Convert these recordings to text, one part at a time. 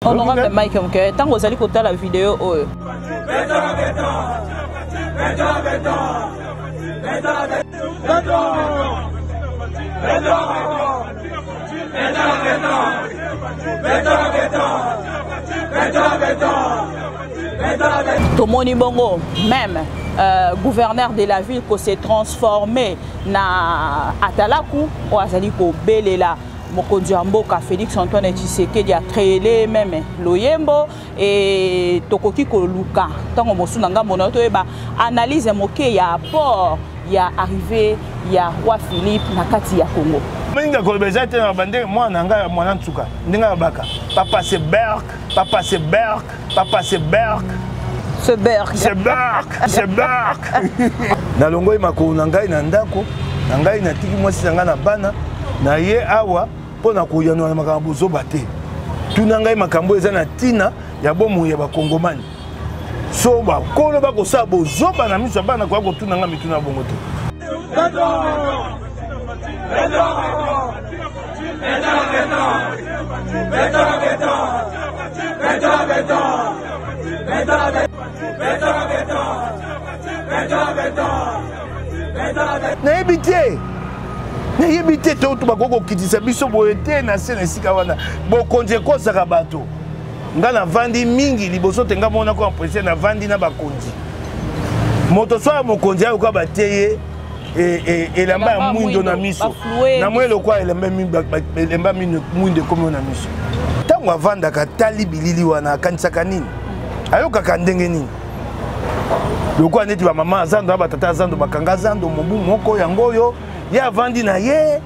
Honorable Mike Mukere, ntango ozali kotala video oyo tomoni bongo même gouverneur de la ville ko se transformer na atalaku oyo azali kobelela mokonzi ya mboka Félix Antoine Tshisekedi a créé même loyembo e tokoki koluka ntango mosusu na ngambo na yo toyeba analyse moke ya apport ya arrivée ya roi Philippe na kati ya Congo. Mingi koloba eza te na bande mwana na ngai ya mwana nsuka ndenge alobaka papa se berk, papa se berk, papa se berk, se berk, se berk, se berk. Nalongoli makolo na ngai na ndako na ngai, natiki mwasi na ngai na bana na ye awa mpo na koyanola na makambo bozoba te. Tuna ngai makambo eza na ntina ya bomoi ya bakongomani. So bakolo bakosala bozoba na miso ya bana, koya kotuna ngai mituna bongo te. Nayebi te, nayebi te to bakoki kokitisa biso boye te na se na esika wana. Bokonzi ekosaka bato. Nga navandi mingi liboso te, nga mona ko président navandi na bakonzi. Moto so ya mokonzi ayoka batie ye elamba ya mwindo na miso, namoni lokola elamba mwindo ekomi na miso. Ntango avandaka tali bilili wana, akanisaka nini? Ayokaka ndenge nini? Lokola neti bamama ya zando na batata ya zando bakanga zando mobu moko yango oyo ye avandi na ye,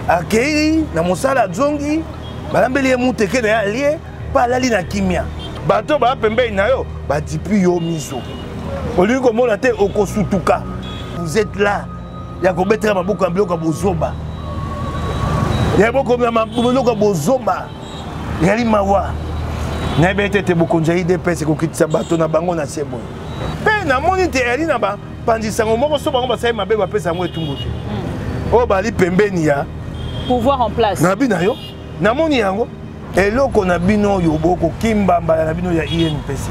akei na mosala, azongi, balambeli ye muteke na ye, alie mpe alali na kimia. Bato baya pembeni na yo badipi yo miso, olingi komona te, okosutuka. Vous êtes là ya kobetela maboko ya biloko ya bozoba, ya biloko ya bozoba yali mawa. Nayebi ete te bokonzi ya UDPS ekokitisa bato na bango na se boye. Mpe namoni te eyali na bapanzisango moko so bango basali mabe bapesa yango etumbu te. Oyo bali pembeni ya pouvoir en place. Nabi na yo, namoni yango eloko na bino oyo bokokimba mbala na bino ya INPC.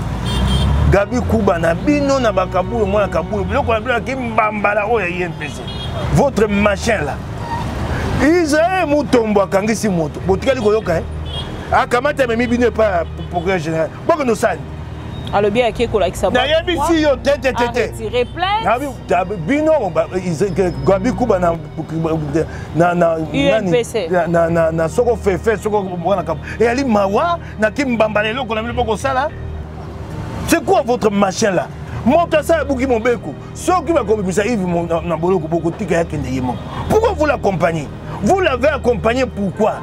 Gabi Kuba na bino na bakabulo, mwana kabulo, biloko na bino ya kimbambala oyo ya INPC. Votre machin là. Israël Mutombo akangisi moto. Botikali koyoka eh? Akamati amemi bino epai ya procureur général. Bokende osani. Alobi ake kolakisa nayebisi yo te te te te. Bino Gabi Kuba na na na UNPC na na na soko fefe soko mwana kap. Eyali mawa na kimbambala eloko na bino bokosala. C'est quoi votre machin là? Moto asala buki mobeko. Soki bakobimisa Yves na boloko, bokotika ye akende ye moko. Pourquoi vous l'accompagnez? Vous l'avez accompagné pourquoi?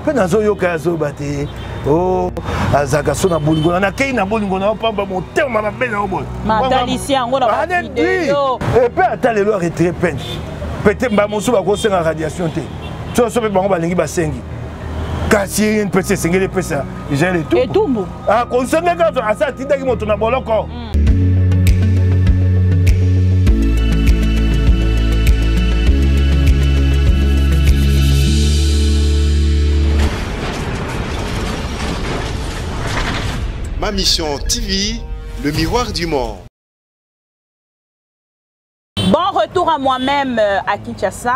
Mpe nazoyoka ye azoyoba te. Oh, azalaka so na bolingo na nakei na bolingo na yo pamba motema mabe na yo boye. Matalisi yango na ba video. Et puis ata lelo a retirer peine. Peut-être ba mosusu bakosenga radiation te. Soso mpe bango balingi basengi. Kasi ye mpesi esengeli epesa Israël etumbu. Etumbu. Ah, kosengeka asa atindaki moto na boloko. Ma Mission TV, le miroir du monde. Bon retour à moi-même à Kinshasa,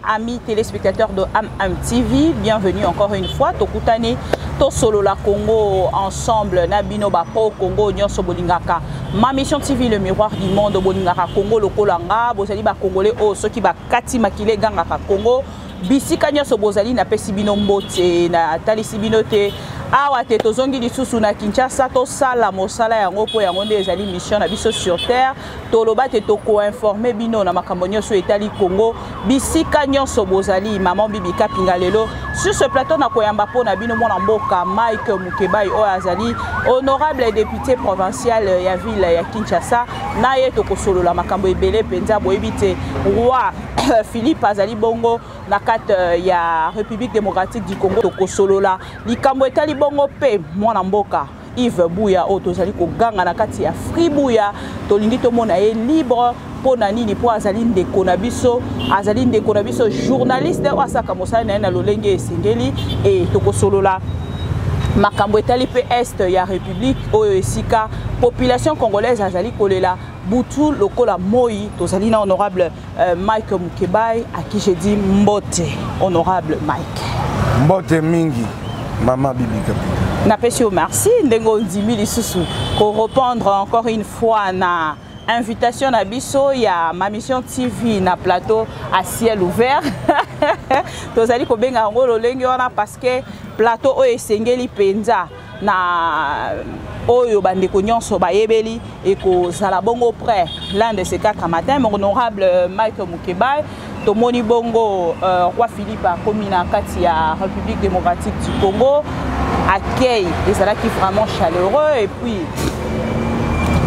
amis téléspectateurs de Am Am TV, bienvenue encore une fois. Tokutani tosolola Congo ensemble na bino ba pro Congo nyonso bolingaka. Ma Mission TV, le miroir du monde, bolingaka Congo lokola nga, bozali ba Congolais o soki ba kati makile gangaka Congo. Bisika nyonso bozali na pesi bino mbote na talisi bino te. Awa te tozongi lisusu na Kinshasa tosala mosala yango po yango nde ezali mission na biso sur terre. Toloba te toko-informer bino na makambo nyonso etali Congo bisika nyonso bozali. Maman Bibi Kapinga lelo sur ce plateau na koyamba po na bino mwana mboka Mike Mukebayi oyo azali honorable député provincial ya ville ya Kinshasa. Na ye tokosolola makambo ebele mpenza. Boyebi te roi Philippe azali bongo na kati ya République démocratique du Congo. Tokosolola likambo etali bongo pe mwana mboka Yves Bouya oyo tozali koganga na kati ya Free Bouya. Tolingi tomona ye libre mpo na nini? Mpo azali ndeko na biso, azali ndeko na biso journaliste oyo asaka mosala na ye na lolenge esengeli. E tokosolola Makambo etali mpe est ya République, oyo esika population congolaise azali kolela butu lokola moi. Tozali na honorable Mike Mukebayi, à qui j'ai dit mbote, honorable Mike. Mbote mingi, mama Bibi Kapita. Napesi yo merci ndenge ondimi lisusu korépondre encore une fois na invitation na biso ya Ma Mission TV na plateau à ciel ouvert. Tozali kobenga yango lolenge wana parce que plateau oyo esengeli mpenza na oyo bandeko nyonso bayebeli ekozala bongo près l'un de ces quatre matin. Mon honorable Mike Mukebayi, tomoni bongo roi Philippe akomi na kati ya République démocratique du Congo. Accueil ezalaki vraiment chaleureux et puis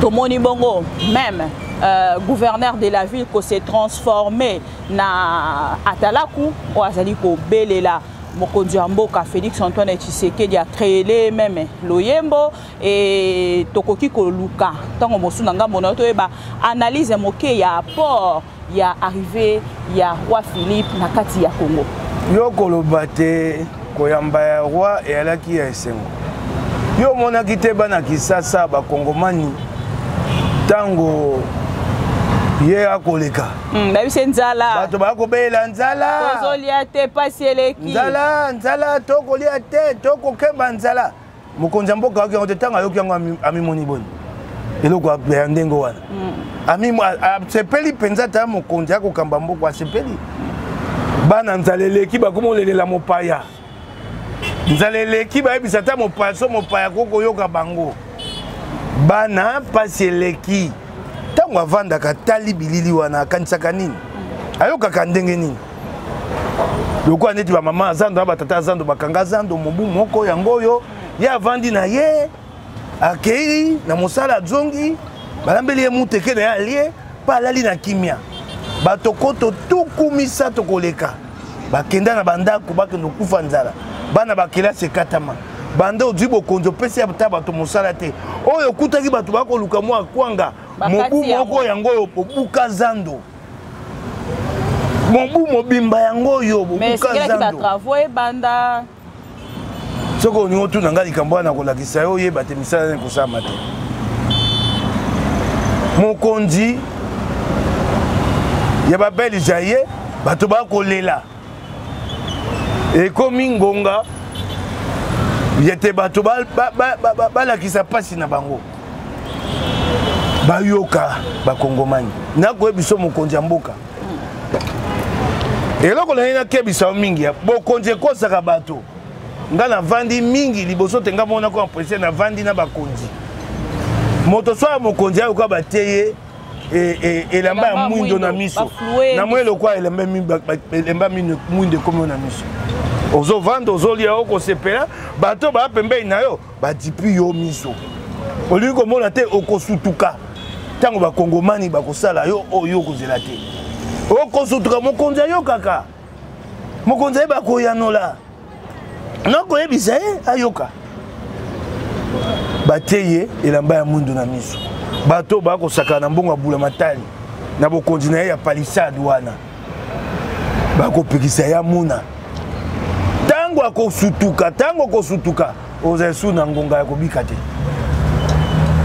tomoni bongo même gouverneur de la ville ko s'est transformé na atalaku oyo azali kobelela mokonzi ya mboka Félix Antoine Tshisekedi, a créé même loyembo. E tokoki koluka ntango mosusu na ngambo na yo toyeba analyse moke ya apport ya arrivée ya roi Philippe na kati ya Congo. Yo koloba te, koyamba ya roi eyalaki ya esengo. Yo omonaki te bana Kisasa, bakongomani, ntango ye akoleka? Nayebisi nzala. Bato bakobela nzala. Tozolia te, pasi eleki. Nzala, nzala, tokolia te, tokokemba nzala. Mokonzi ya mboka ayoki yango te. Ntango ayoki yango, amimoni boni eloko ya ndenge wana? Asepeli mpenza ta mokonzi akokamba mboka, asepeli. Bana nzala eleki, bakoma olelela mopaya. Nzala eleki, bayebisa ata mopaya, so mopaya kokoyoka bango. Bana mpasi eleki. Ntango avandaka, tali bilili wana, akanisaka nini? Ayokaka ndenge nini? Lokola neti bamama zando na batata zando bakanga zando mobu moko, yango oyo ye avandi na ye, akei na mosala, azongi, balambeli ye muteke na ye, alie mpe alali na kimia. Bato koto 30 koleka bakenda na bandako, bakende kokufa nzala, bana bakelasi ekatama. Banda ozwi bokonzi, opesi ata bato mosala te. Oyo okutaki bato bakoluka mwa kwanga mobu moko, yango oyo bobuka zando mobu mobimba, yango oyo bobuka zando. Ebanda. Soki olingi otuna ngai likambo wana, kolakisa yo, oyeba te misala nini kosalama te. Mokonzi ya babelge aye, bato bakolela. Ekomi ngonga yete bato balakisa mpasi na bango, bayoka bakongomani. Nakoyebi biso mokonzi ya mboka, eloko na ye nakebisa yo mingi, bokonzi ekosaka bato. Nga navandi mingi liboso te nga monako ya président, navandi na bakonzi. Moto so ya mokonzi ayoka batie ye elamba ya mwindo na miso, namoni lokwa elamba mwindo ekomi yo na miso. Ozovanda, ozolia, okosepela, bato baya pembeni na yo badipi yo miso, olingi komona te, okosutuka. Ntango bakongomani bakosala yo oyo okozela te, okosutuka. Mokonzi ayokaka, mokonzi ayeba koyanola. Nakoyebisa ye ayoka, batie ye elamba ya mwindu na miso. Bato bakosakana na mbongo ya bula matali na bokonzi na ye ya palissade wana, bakopekisa ya muna. Ntango akosutuka, ntango akosutuka, ozala esu na ngonga ya kobika te.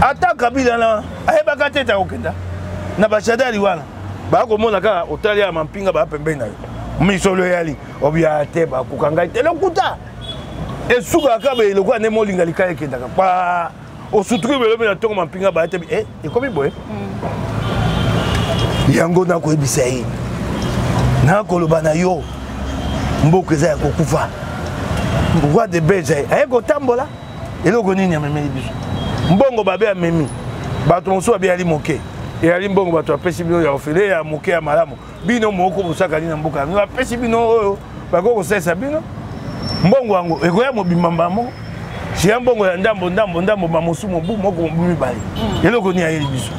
Ata Kabila na ayebaka te ete akokenda na bashadari wana, bakomona kaka otali ya mampinga baya pembeni na yo, misolo eyali obia te, bakoka ngai te. Lokuta esukaka kaka boye, lokola nde molinga likaya ekendaka pa osutuki belobi na ntongo, mampinga baya te. Ekomi boye. Yango nakoyebisa ye, nakoloba na yo, mboka eza ya kokufa. Roi de Belge aye kotambola, eloko nini amemeli biso? Mbongo babe amemi, bato mosusu babe yali moke, eyali mbongo bato bapesi bino ya ofele ya moke ya malamu. Bino moko bosaka nini na mboka yango? Bapesi bino oyo bakoki kosalisa bino. Mbongo yango ekoya mobimba mbala moko? Siya mbongo ya ndambo ndambo ndambo, bamosu mobu moko, mobu mibale. Eloko nini ayeli biso?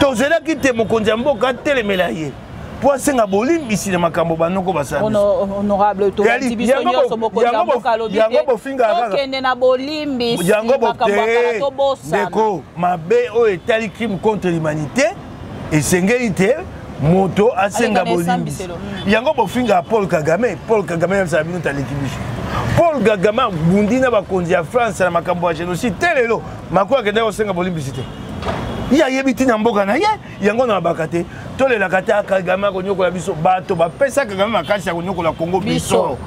Tozelaki te mokonzi ya mboka atelemela ye mpo asenga bolimbisi na makambo banoko basala. Honorable, tolandi biso nyonso, mokonzi ya mboka alobi te tokende na bolimbisi. Yango tobosana. Ndeko, mabe oyo etali crime contre l'humanité, esengeli te moto asenga bolimbisi. Yango bofingaka Paul Kagame. Paul Kagame yebisaka bino taleki biso. Paul Kagame abundi na bakonzi ya France na makambo ya génocide te. Lelo Macron akendaki kosenga bolimbisi te, ye ayebi ntina mboka na ye. Yango na babaka te, tolelaka te. Kagame akonyokola biso. Bato bapesa Kagame makasi ya konyokola Kongo. Biso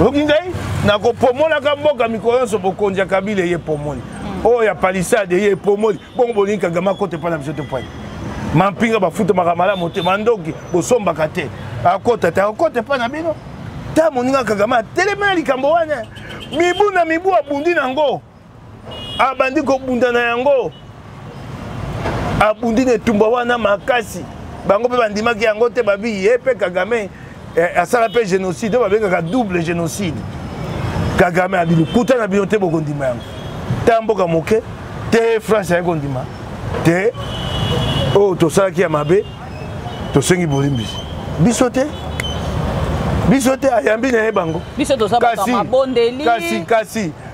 oyoki ngai nakopomolaka mboka mikolo nyonso. Bokonzi ya Kabila eye pomoli, oyo ya palissade eye epomoli. Bongo bolingi Kagame akota epai na biso te? Pwani mampinga bafutamaka malamu te, mandoki bosombaka te, akota te, akota epai na bino ta. Moninga Kagame atelemi na likambo wana mibu na mibu, abundi nango, abandi kobunda na yango, abundi na etumba wana makasi. Bango mpe bandimaki yango te, babi ye mpe Kagame asala mpe génocide oyo babengaka double génocide. Kagame abi lokuta na bino te, bokondima yango ta mboka moke te. France aye kondima te, oyo tosalaki ya mabe, tosengi bolimbisi. Biso te, biso te, ayambi na ye bango. Biso toza bato ya mabondeli.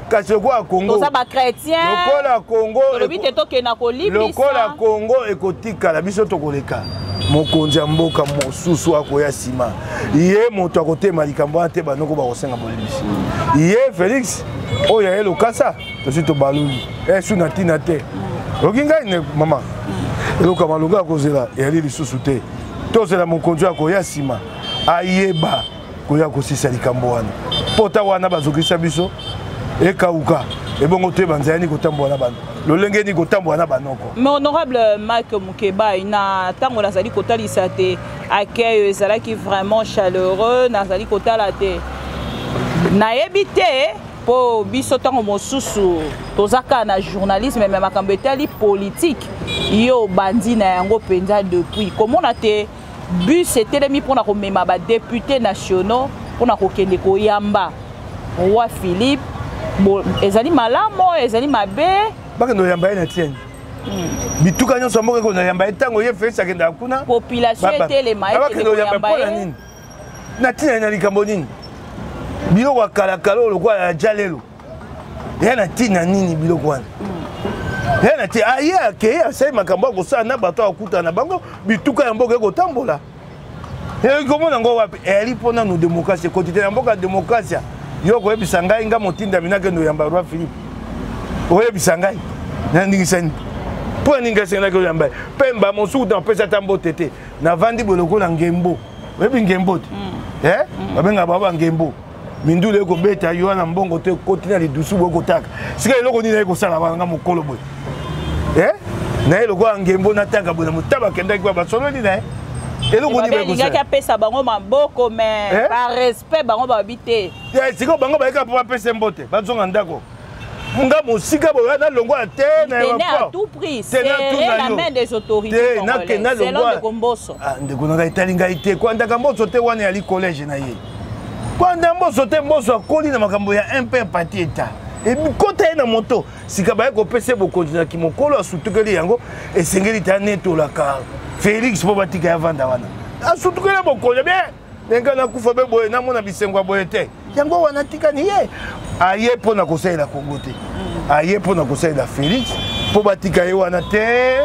Kasi lokola Congo toza bachrétien. Lokola Congo tolobi te tokenda kolimbisa. Lokola Congo ekotikala, biso tokoleka. Mokonzi ya mboka mosusu akoya nsima, ye moto akotema likambo wana te. Banoko bakosenga bolimbisi. Ye Félix oyo aye lokasa, tosi tobaluli esu na ntina te. Oyoki ngai mama, eloko ya malonga ya kozela eyali lisusu te. Tozela mokonzi oyo akoya nsima, ayeba koya kosisa likambo wana. Pota wana bazokisa biso ekauka, ebongo toyeba nzela nini kotambola na bano, lolenge nini kotambola na banoko. Mais honorable Mike Mukebayi, na ntango nazali kotalisa te, accueil ezalaki vraiment chaleureux. Nazali kotala te, nayebi te mpo biso ntango mosusu toza kaka na journalisme, me makambo etali politique, yo obandi na yango mpenza depuis. Komona te bus etelemi mpona komema badéputés nationaux mpona kokende koyamba roi Philippe, ezali malamu, ezali mabe? Bakende koyamba ye na tienne, bituka nyonso ya mboka ekende koyamba ye. Ntango ye Félix akendaka kuna, population etelema, ekende koyamba ye nini? Na ntina na likambo nini? Biloko ya kalakala oyo lokola ya jalelo ya na ntina nini? Biloko wana ya na ti aye akei, asali makambo akosala na bato, akutana na bango, bituka ya mboka ekotambola. Ekomona yango wapi? Eyali mpo nanu démocratie ekoti te na mboka ya démocratie. Yo koyebisa ngai, nga motindami, nakende oyamba roi Philippe, oyebisa ngai na ndingisa nini? Mpo na nini ngai esengelaki oyamba ye? Pemba mosuku te, apesi ata mbote te. Navandi boye lokola ngembo. Oyebi ngembo te? Babengaka bango bangembo. Mindulu ekobeta yo wana, mbongo te, ekoti na lidusu boye, kotaka sika eloko nini aye kosala wana? Nga mokolo boye naye lokola ngembo, nataka boye na motaba. Akendaki kwa basololi na ye, eloko nini? Alingaki apesa bango maboko, mais par respect bango babi te. Sikoyo bango bayeka mpo bapesa mbote, bazonga ndako. Nga mosika boye, nalongwa te. Na aéroport, tout prix serrer la main des autorités congolaises selon ndeko Mboso. Ndeko na ngai, etali ngai te. Kwandaka Mboso te, wana yali collège na ye. Kwanda Mboso te. Mboso akoli na makambo ya MPR, parti état, ekota ye na moto. Sika baye kopesa ye bokonzi na kimokolo, asutukeli yango. Esengeli te anetolaka Félix mpo batika ya vanda wana. Asutukeli bokonzi bien, ndenge nakufa be boye, namona bisengo ya boye te. Yango wana tikani ye aye mpo na kosalela Kongo te, aye mpo na kosalela Félix mpo batika ye wana te.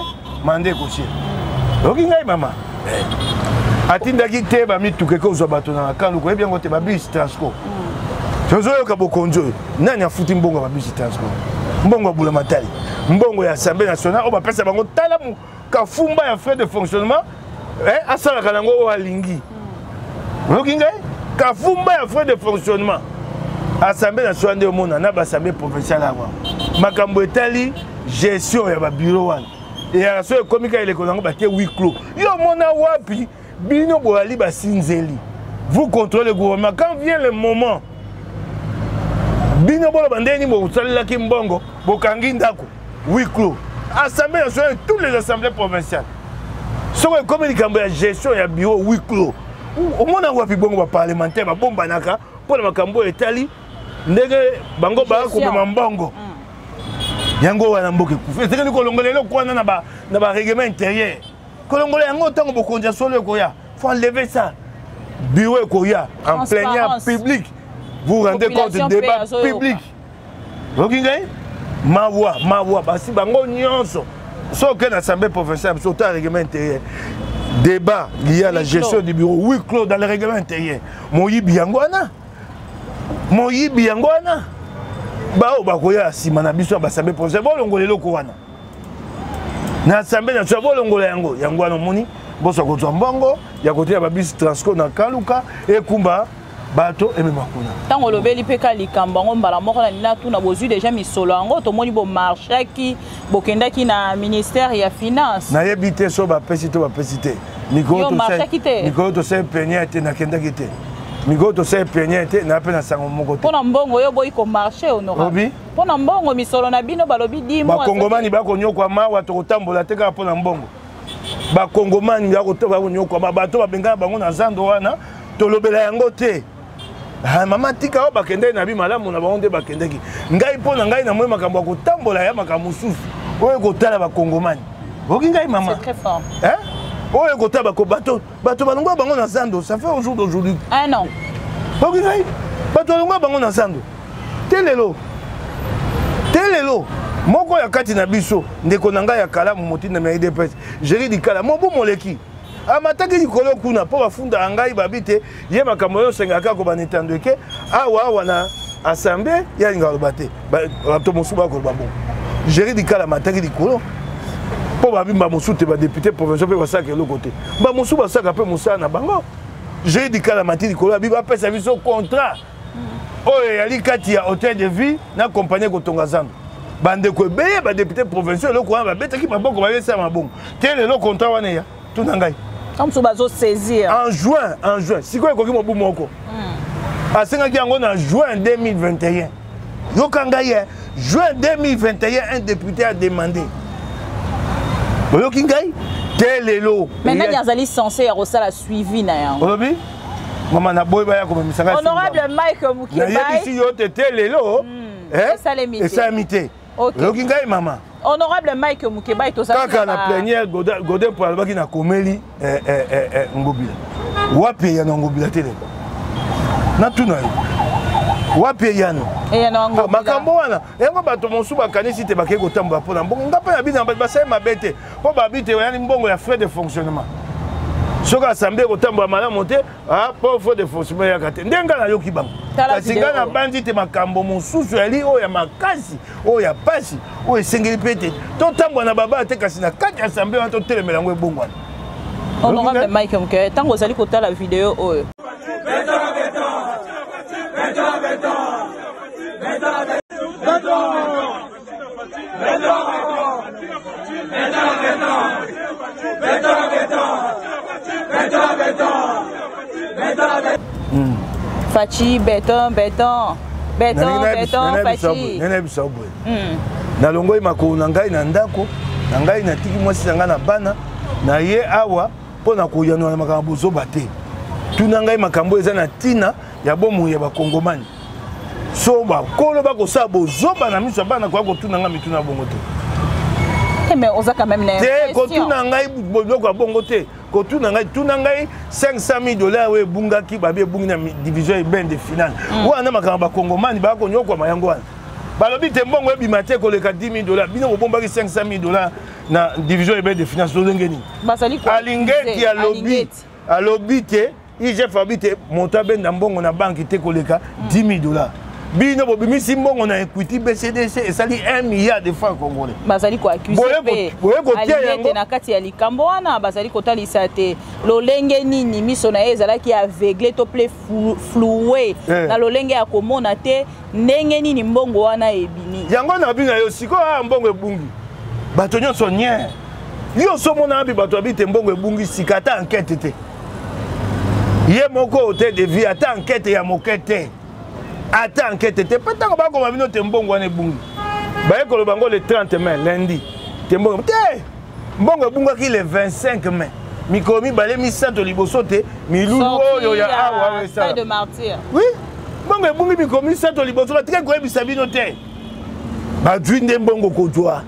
Mande ekosie. Oyoki ngai mama, atindaki te bamituka ekozwa bato na makandu, koyebi yango te, babus Transco. Tozoyoka bokonzi oyo, nani afuti mbongo ya babus Transco? Mbongo ya bula matali, mbongo ya Assemblée nationale oyo bapesa bango. Tala kafumba ya frais de fonctionnement, asalaka nango oyo alingi. Oyoki ngai, kafumba ya frais de fonctionnement Assemblée nationale nde omona na baassemblée provinciale awa. Makambo etali gestion ya babureau wana eyaka so ekomi ka eleko nango, batie huis clos. Yo omona wapi? Bino boyali basinzeli, vous contrôlez le gouvernement. Quand vient le moment, bino boloba ndenge nini bosalelaki mbongo, bokangi ndako huis clos. Assemblée nationale, toutes les assemblées provinciales, soki ekomi likambo ya gestion ya bureau, huis clos. Omona wapi bongo baparlementaire babombanaka mpo na makambo oyo etali ndenge bango baya komema mbongo yango wana? Mboka ekufi, esekeli kolongola eloko wana na barèglement intérieur, kolongola yango. Ntango bokonzi ya solo ekoya, faut enlever ça. Bureau ekoya en plénière publique, vous rendez compte, débat public. Oyoki ngai, mawa mawa. Basi bango nyonso, soki oke na assemblée provinciale biso, ota règlement intérieur, débat lié à la gestion du bureau, huis clos dans le règlement intérieur. Moyibi yango wana. Moyibi yango wana, baoyo bakoya nsima na biso ya baassemblée provinciale, bolongola eloko wana na assemblée nationale, bolongola yango. Yango wana omoni boso kozwa mbongo ya koteya babisi Transco na Kaluka, ekumba bato, emema kuna. Ntango olobeli mpe ka likambo yango, mbala moko na nina tuna: bozwi déjà misolo yango? Tomoni bomarchaki, bokendaki na ministère ya Finance. Nayebi te so bapesi to bapesi te. Yo marchaki te? Mikolo tosali plénière te, nakendaki te. Mikolo tosali plénière te, naa mpe na sango moko te. Mpo na mbongo oyo boyi komarcher, honorable? Obi? Mpo na mbongo, misolo na bino, balobi 10 mois. Bakongomani bakonyokwa mawa, tokotambola te kaka mpo na mbongo. Bakongomani bakonyokwama, bato babengana bango na zando wana, tolobela yango te. Ah, mama, tika oyo bakendeki na bi malamu na bango nde bakendeki. Ngai, mpo na ngai, namoni makambo ya kotambola ya makambo mosusu oyo ekotala bakongomani. Oki ngai, mama? C'est très fort. Hein? Oyo ekotala bato, bato balongwa bango na zando, ça fait au jour d'aujourd'hui un an. Oki ngai, bato balongwa bango na zando te lelo, te lelo. Moko ya kati na biso, ndeko na ngai ya kalamu, motindami ya UDPS, Géri Dikala, mobu moleki amataki likolo kuna mpo bafundaka ngai, babi te ye makambo oyo osengaka kobana etando eke awa awa na assemblée, ye alingaka koloba te, bato mosusu bakoloba bongo. Géri Dikala amataki likolo mpo babi bamosusu te, badéputé provincial mpe basalaka eloko te, bamosusu basalaka mpe mosala na bango. Géri Dikala amati likolo, abi bapesa biso contrat oyo eyali kati ya hôtel de ville na compagnie ekotonga zando. Bandeko ebeye, badéputé provincial, eloko wana babetaki maboko, babesala mabongo te. Lelo contrat wana eya, tuna ngai. Mosusu bazosaisir. En juin, en juin sikoyo ekoki mobu moko. Asengaki yango na juin 2021. Yoka ngai ye, juin 2021, un député a demandé. Oyoki ngai te lelo? Mais nani azali censé ya kosala suivi na yango? Olobi mama, naboyi baya komemisa ngai. Honorable Mike Mukebayi. Nayebisi yo te, te lelo esalemi te. Esalemi te. Oyoki ngai, mama? Honorable Mike Mukebayi, tozali kaka na plénière. Godin mpo alobaki nakomeli Ngobila, wapi eyano ya Ngobila te lelo? Natuna yo, wapi eyano? Makambo wana yango, bato mosusu bakanisi te bakei kotambola mpo na mbongo. Nga mpe na bino, basali mabe te, mpo babi te oyani mbongo ya frais de fonctionnement. Soki assemblée ekotambola malamu te, mpo frais de fonctionnement eyaka te. Nde nga nayoki bango, kasi nga nabandi te makambo mosusu yali oyo ya makasi, oyo ya pasi, oyo esengeli mpe te totambola na babaa te, kasi na kati ya assemblée wana totelemela yango, ebongwana. Honorable Mike Mukebayi, ntango ozali kotala video oyo, Fatshi béton, béton, béton, béton, Fatshi. Nayebisa boye, nalongoli makolo na ngai na ndako na ngai, natiki mwasi na ngai na bana na ye awa mpo na koyanola na makambo bozoba te. Tuna ngai makambo eza na ntina ya bomoi ya bakongomani. So bakolo bakosala bozoba na miso ya bana, koya kotuna ngai mituna bongo te. Mais oza quand même na te kotuna ngai biloko ya bongo te. Kotuna ngai, tuna ngai 500 000 dollars oyo ebungaki, babi ebungi na Division urbaine de Finance. Wana makambo bakongomani bakonyokwama yango wana. Balobi te mbongo ebima te koleka 10 000 dollars. Bino bobombaki 500 000 dollars na Division urbaine de Finance lolenge nini? Alingeti alobi, alobi te, IGF alobi te moto abenda mbongo na banque te koleka 10 000 dollars. Bino bobimisi mbongo na Equity, BCDC, esali 1 milliard de francs congolais. Bazali koaccuser mpe Alingete na kati ya likambo wana. Bazali kotalisa te lolenge nini miso na ye ezalaki aveugle to mpe floué na lolenge ya komona te ndenge nini mbongo wana ebimi. Yango na bino yo sikoyo, aya mbongo ebungi, bato nyonso nye yo ozomona abi bato abi te mbongo ebungi sika, ata enquête te. Ye moko hôtel de ville, ata enquête ya moke te, ata enquête te. Mpe ntango bakoma bino te mbongo wana ebungi, baye koloba ngo le 30 mai, lundi, te mbongo te, mbongo ebungaki le 25 mai, mikolo mibale misato liboso te milulu oyo ya awa. Oui. Mbongo ebungi mikolo 3 liboso, batikaki koyebisa bino te. Bazwi nde mbongo kozwa,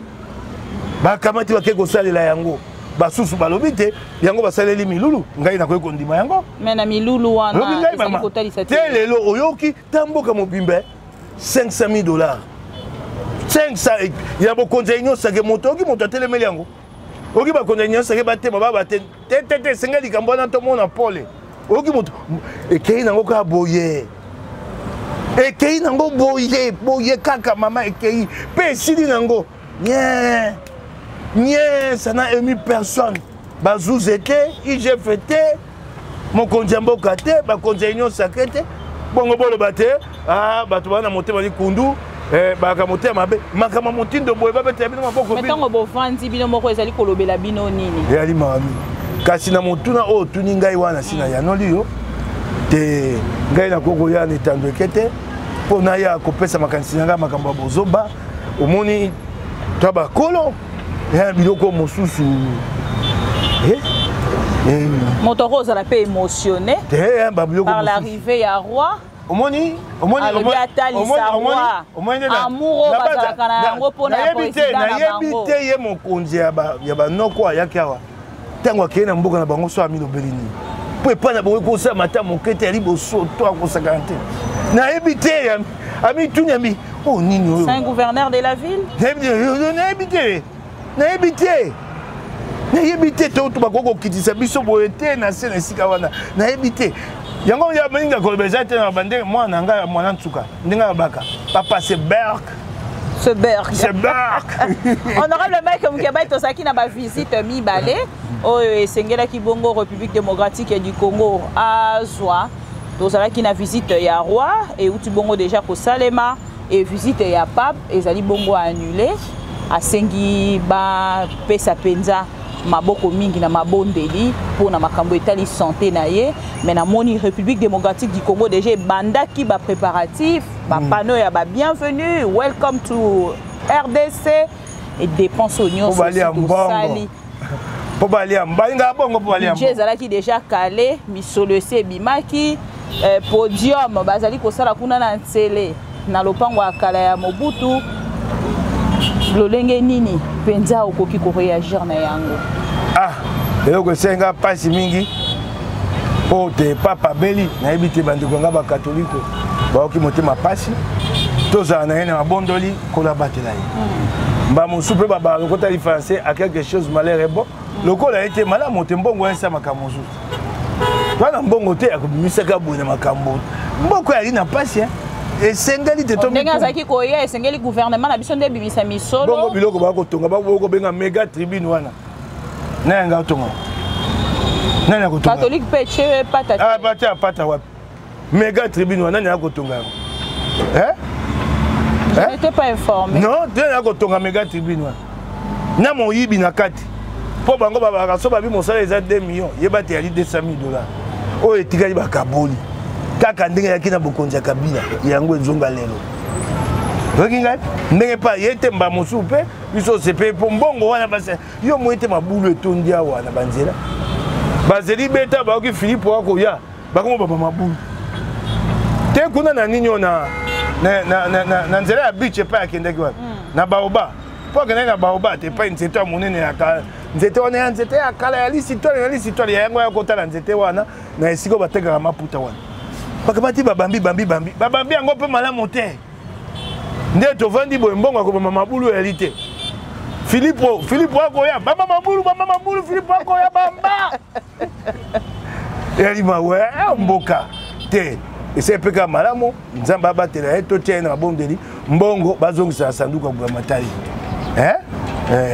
bakamati, bakei kosalela yango. Basusu balobi te yango basaleli milulu. Ngai nakoki kondima yango. Mais na milulu wana ezali kotalisa te lelo oyoki ta mboka mobimba 500 000 dollars, 500 ya bokonzi ya Union Sacrée. Moto oyoki, moto atelemeli yango, oyoki bakonzi ya Union Sacrée batema baba te te te te. Esengeli likambo wana tomona pole. Oyoki moto ekei nango kaka boye. Ekei nango boye boye kaka mama ekei mpe esili nango nye nye, ça n'a ému personne. Bazuze te, IGF te, mokonzi ya mboka te, bakonzi ya Union sacrée te. Bongo boloba te, ah, bato bana motema likundu, eh, baka motema mabe, makambo motindo boye babetela bino maboko. Mais ntango bovandi bino moko, ezali kolobela bino nini? Eyali mawa mingi. Kasi na motuna oyo otuni ngai wana, si na yanoli yo te. Ngai nakoki koya na etando eke te mpo naya kopesa makanisi na ngai makambo ya bozoba. Omoni, to bakolo ya biloko mosusu. Moto akozala mpe émotionné te, babiloko par l'arrivée ya roi. Omoni. Alobi atalisa roi amour oyo bazalaka na yango mpona ya président na nayebi bango. Te, ye mokonzi ya banoko ayaki awa, ntango akei na mboka na bango, so amilobeli nini? Mpo epai na bango ekosala ata moke te, ya liboso to akosakana te. Nayebi te, amituni ami oyo nini oyo. C'est un gouverneur de la ville. Nayebi te, nayebi te, nayebi te. To bakoki kokitisa biso boye te na se na esika wana. Nayebi te yango ya mingi koloba eza te na bandenge. Mwana na ngai ya mwana nsuka, ndenge alobaka, papa, c'est berk. Ce berk. C'est berk. Honorable Mike Mukebayi, tozalaki na bavisite mibale oyo esengelaki bongo République démocratique du Congo azwa. Tozalaki na visite ya roi, euti bongo déjà kosalema, e visite ya pape ezali bongo annulé. Asengi bapesa mpenza maboko mingi na mabondeli mpona makambo etali santé na ye. Mais namoni République démocratique du Congo déjà ebandaki bapréparatif, bapanneau ya babienvenue, welcome to RDC, e dépense oyo nyonso balia esi mbongo. tosali. Mpo balia, balingaka bongo mpo balia. Budget ezalaki déjà calé, misolo esi ebimaki, podium bazali kosala kuna na Ntsele, na lopango ya kala ya Mobutu. Lolenge nini mpenza okoki koréagir na yango? Ah, eloko esenga mpasi mingi mpo te papa abeli. Nayebi te, bandeko nga bakatoliko baoki motema mpasi. Tozala na ye na mabondoli, Nkolo abatela ye. Mba mosusu mpe babala lokota li français, à quelque chose malheur est bon. Lokola ye te malamu te, mbongo esa makambo mosusu wana, mbongo te akobimisaka boye na makambo. Mboka yali na mpasi, esengeli te. Ndenge azalaki koya, esengeli gouvernement na biso nde ebimisa misolo. Bongo biloko bakotonga, bakobenga méga tribune wana, nani yanga otonga? Nani akotonga? Catholique mpe etie pata. Ah, pata, pata wapi? Méga tribune wana, nani akotonga yango? Je n'étais pas informé. Non, te, akotonga méga tribune wana na moyibi na kati, mpo bango babaka so babi mosala eza 2 millions, yeba te yali 200 000 dollars oyo etikali bakaboli kaka ndenge eyaki na bokonzi ya Kabila. Yango ezonga lelo. Oyoki ngai ndenge pa ye te, mba mosusu mpe biso osepe mpo mbongo wana basi yo moye te. Mabulu etondi awa na banzela, bazeli beta, bayoki Philippe akoya, bakomo baba mabulu te kuna na nini oyo na nzela ya beach epai akendaki wapi, na Baoba, mpo akendaki na Baoba te, epai nzete ya monene ya kala, nzete wana ya nzete ya kala ya lisitwale na lisitwale ya yango ya kotala nzete wana na esika oyo batekaka maputa wana. Bakamati, babambi bambi bambi babambi yango mpe malamu te. Nde tovandi boye, mbongo akobama mabulu eyali te. Filipo, Filipo akoya, bamba mabulu, bamba mabulu, Filipo akoya, bamba. Eyali mawe mboka te. Ese mpe kaka malamu, Nzambe abatela ye, totia ye na mabondeli. Mbongo bazongisa na sanduku ya buramatari.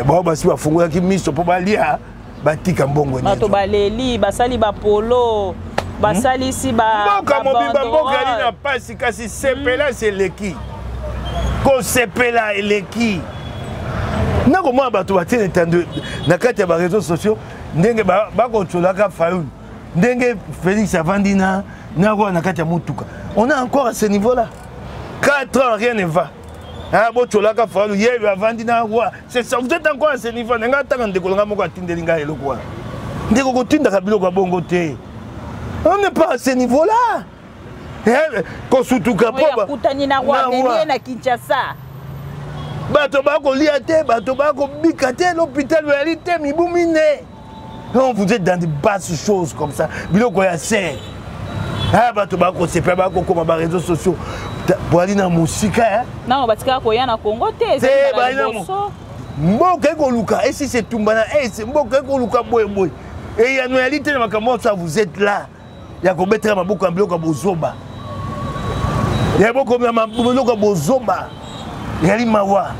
Bao basi bafungolaki miso mpo balia, batika mbongo. Bato baleli, basali bapolo, basalisi. Mboka mobimba, mboka ali na pasi, kasi sepela se eleki, kosepela eleki. Nakomona bato batie na etando na kati ya baréseaux sociaux ndenge bakontrolaka Fayulu, ndenge Félix avandi na roi na kati ya motuka. On est encore à ce niveau là 4 ans, rien ne va. Ah, botyolaka Fayulu, ye avandi na roi, c'est ça. Vous êtes encore à ce niveau. Ndenge atanga ndeko nanga moko atindeli ngai eloko wana, ndeko kotindaka biloko ya bongo te. On n'est pas à ce niveau là. Kosutuka. Po akutani na roi, amemi ye na Kinshasa. Bato bakolia te, bato bakobika te, l'hôpital oyali te mibu mine. Non, vous êtes dans des basses choses comme ça, biloko ya ser. Ah, bato bakosepela, bakokoma baréseaux sociaux, boali na mosika. Nano batikaka koya na Congo te. Te, mboka ekoluka esisi etumba na ese, mboka ekoluka boyeboye, eyano yali te na makambo nyonso. Vous êtes là ya kobetela maboko ya biloko ya bozoba. Ya bokomela biloko ya bozoba, ezali mawa.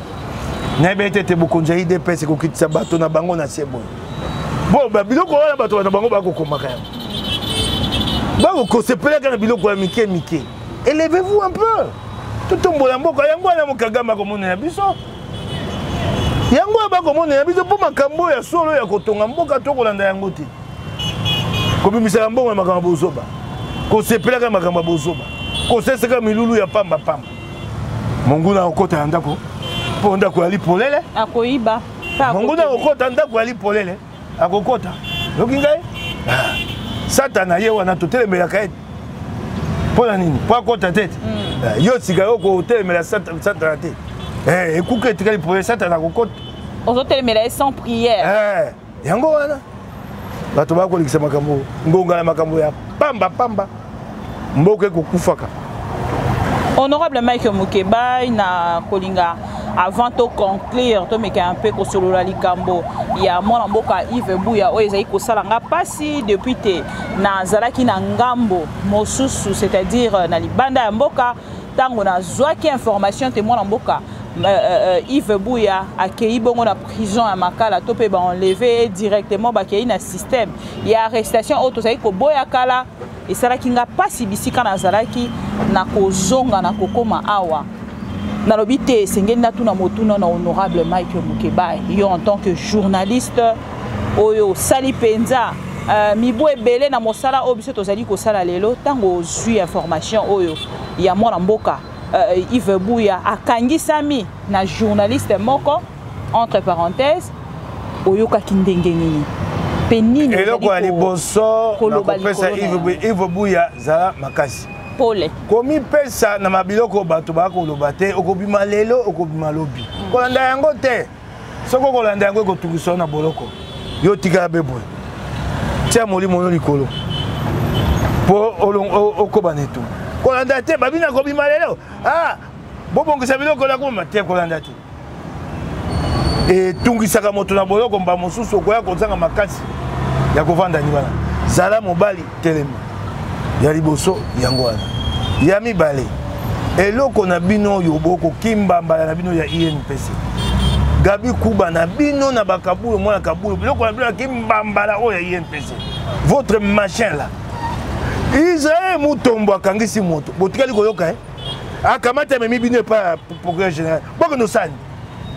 Nayebi ete te bokonzi ya UDPS ekokitisa bato na bango na se boye. Bo biloko wana bato na bango bakokomaka yango, bakokosepelaka na biloko ya mike mike. Élevez-vous un peu, totombola mboka. Yango wana Kagame akomonela biso, yango oyo bakomonela biso, mpo makambo oyo ya solo ya kotonga mboka tokolanda yango te. Kobimisaka mbongo ya makambo ya bozoba, kosepelaka makambo ya bozoba, kosesaka milulu ya pambapamba. Monguna akokota na ndako mpo ndako yali polele, akoyiba. Monguna akokota, ndako yali polele, akokota. Yoki ngai, Satana ye wana totelemelaka ye mpo na nini? Mpo akota te. Yo sika yo kotelemela Satana te, ekuke etikali polele, Satana akokota. Ozotelemela ye sans prière. Yango wana bato bakolikisa makambo ngonga na makambo ya pamba pamba, mboka ekokufaka. Honorable Mike Mukebayi, na kolinga avant to conclure, tomeka un peu kosolola likambo ya mwana mboka Yves Buya oyo ezali kosala nga mpasi depuis te nazalaki na ngambo mosusu, c'est-à-dire na libanda ya mboka. Ntango nazwaki information te mwana mboka Yves Buya akei bongo na prison ya Makala, to mpe baenlever directement, bakei na système ya arrestation oyo tozali koboya kala, esalaki nga mpasi. Bisika nazalaki na kozonga na kokoma awa, nalobi te esengeli natuna motuna na honorable Mike Mukebayi. Yo en tant que journaliste oyo osali mpenza mibu ebele na mosala oyo biso tozali kosala lelo, ntango ozwi information oyo ya mwana mboka Yves Buya akangisami na journaliste moko, entre parenthèses, oyokaki ndenge nini mpe nini? Eloko ya liboso nakopesa Yves Buya, zala makasi. Pole. Komipesa na mabiloko bato bakoloba te, okobima lelo, okobima lobi. Kolanda yango te. Soki okolanda yango, ekotungisa yo na boloko. Yo tikala be boye, tia molimo no likolo mpo okoba na etumba. Kolanda te, babina kobima lelo, ah, bobongisa biloko nakoma te. Kolanda te, etungisaka moto na boloko. Mba mosusu okoya kozanga makasi ya kovanda ni wana. Zala mobali, telema. Ya liboso yango wana. Ya mibale, eloko na bino oyo bokokimba mbala na bino ya UNPC, Gabi Kuba na bino na bakabulo, mwana Kabulo, biloko na bino ya kimbambala oyo ya UNPC, votre machin là. Israel Mutombo akangisi moto, botikali koyoka, eh? Akamati, amemi bino epai ya procureur général, bokende osani.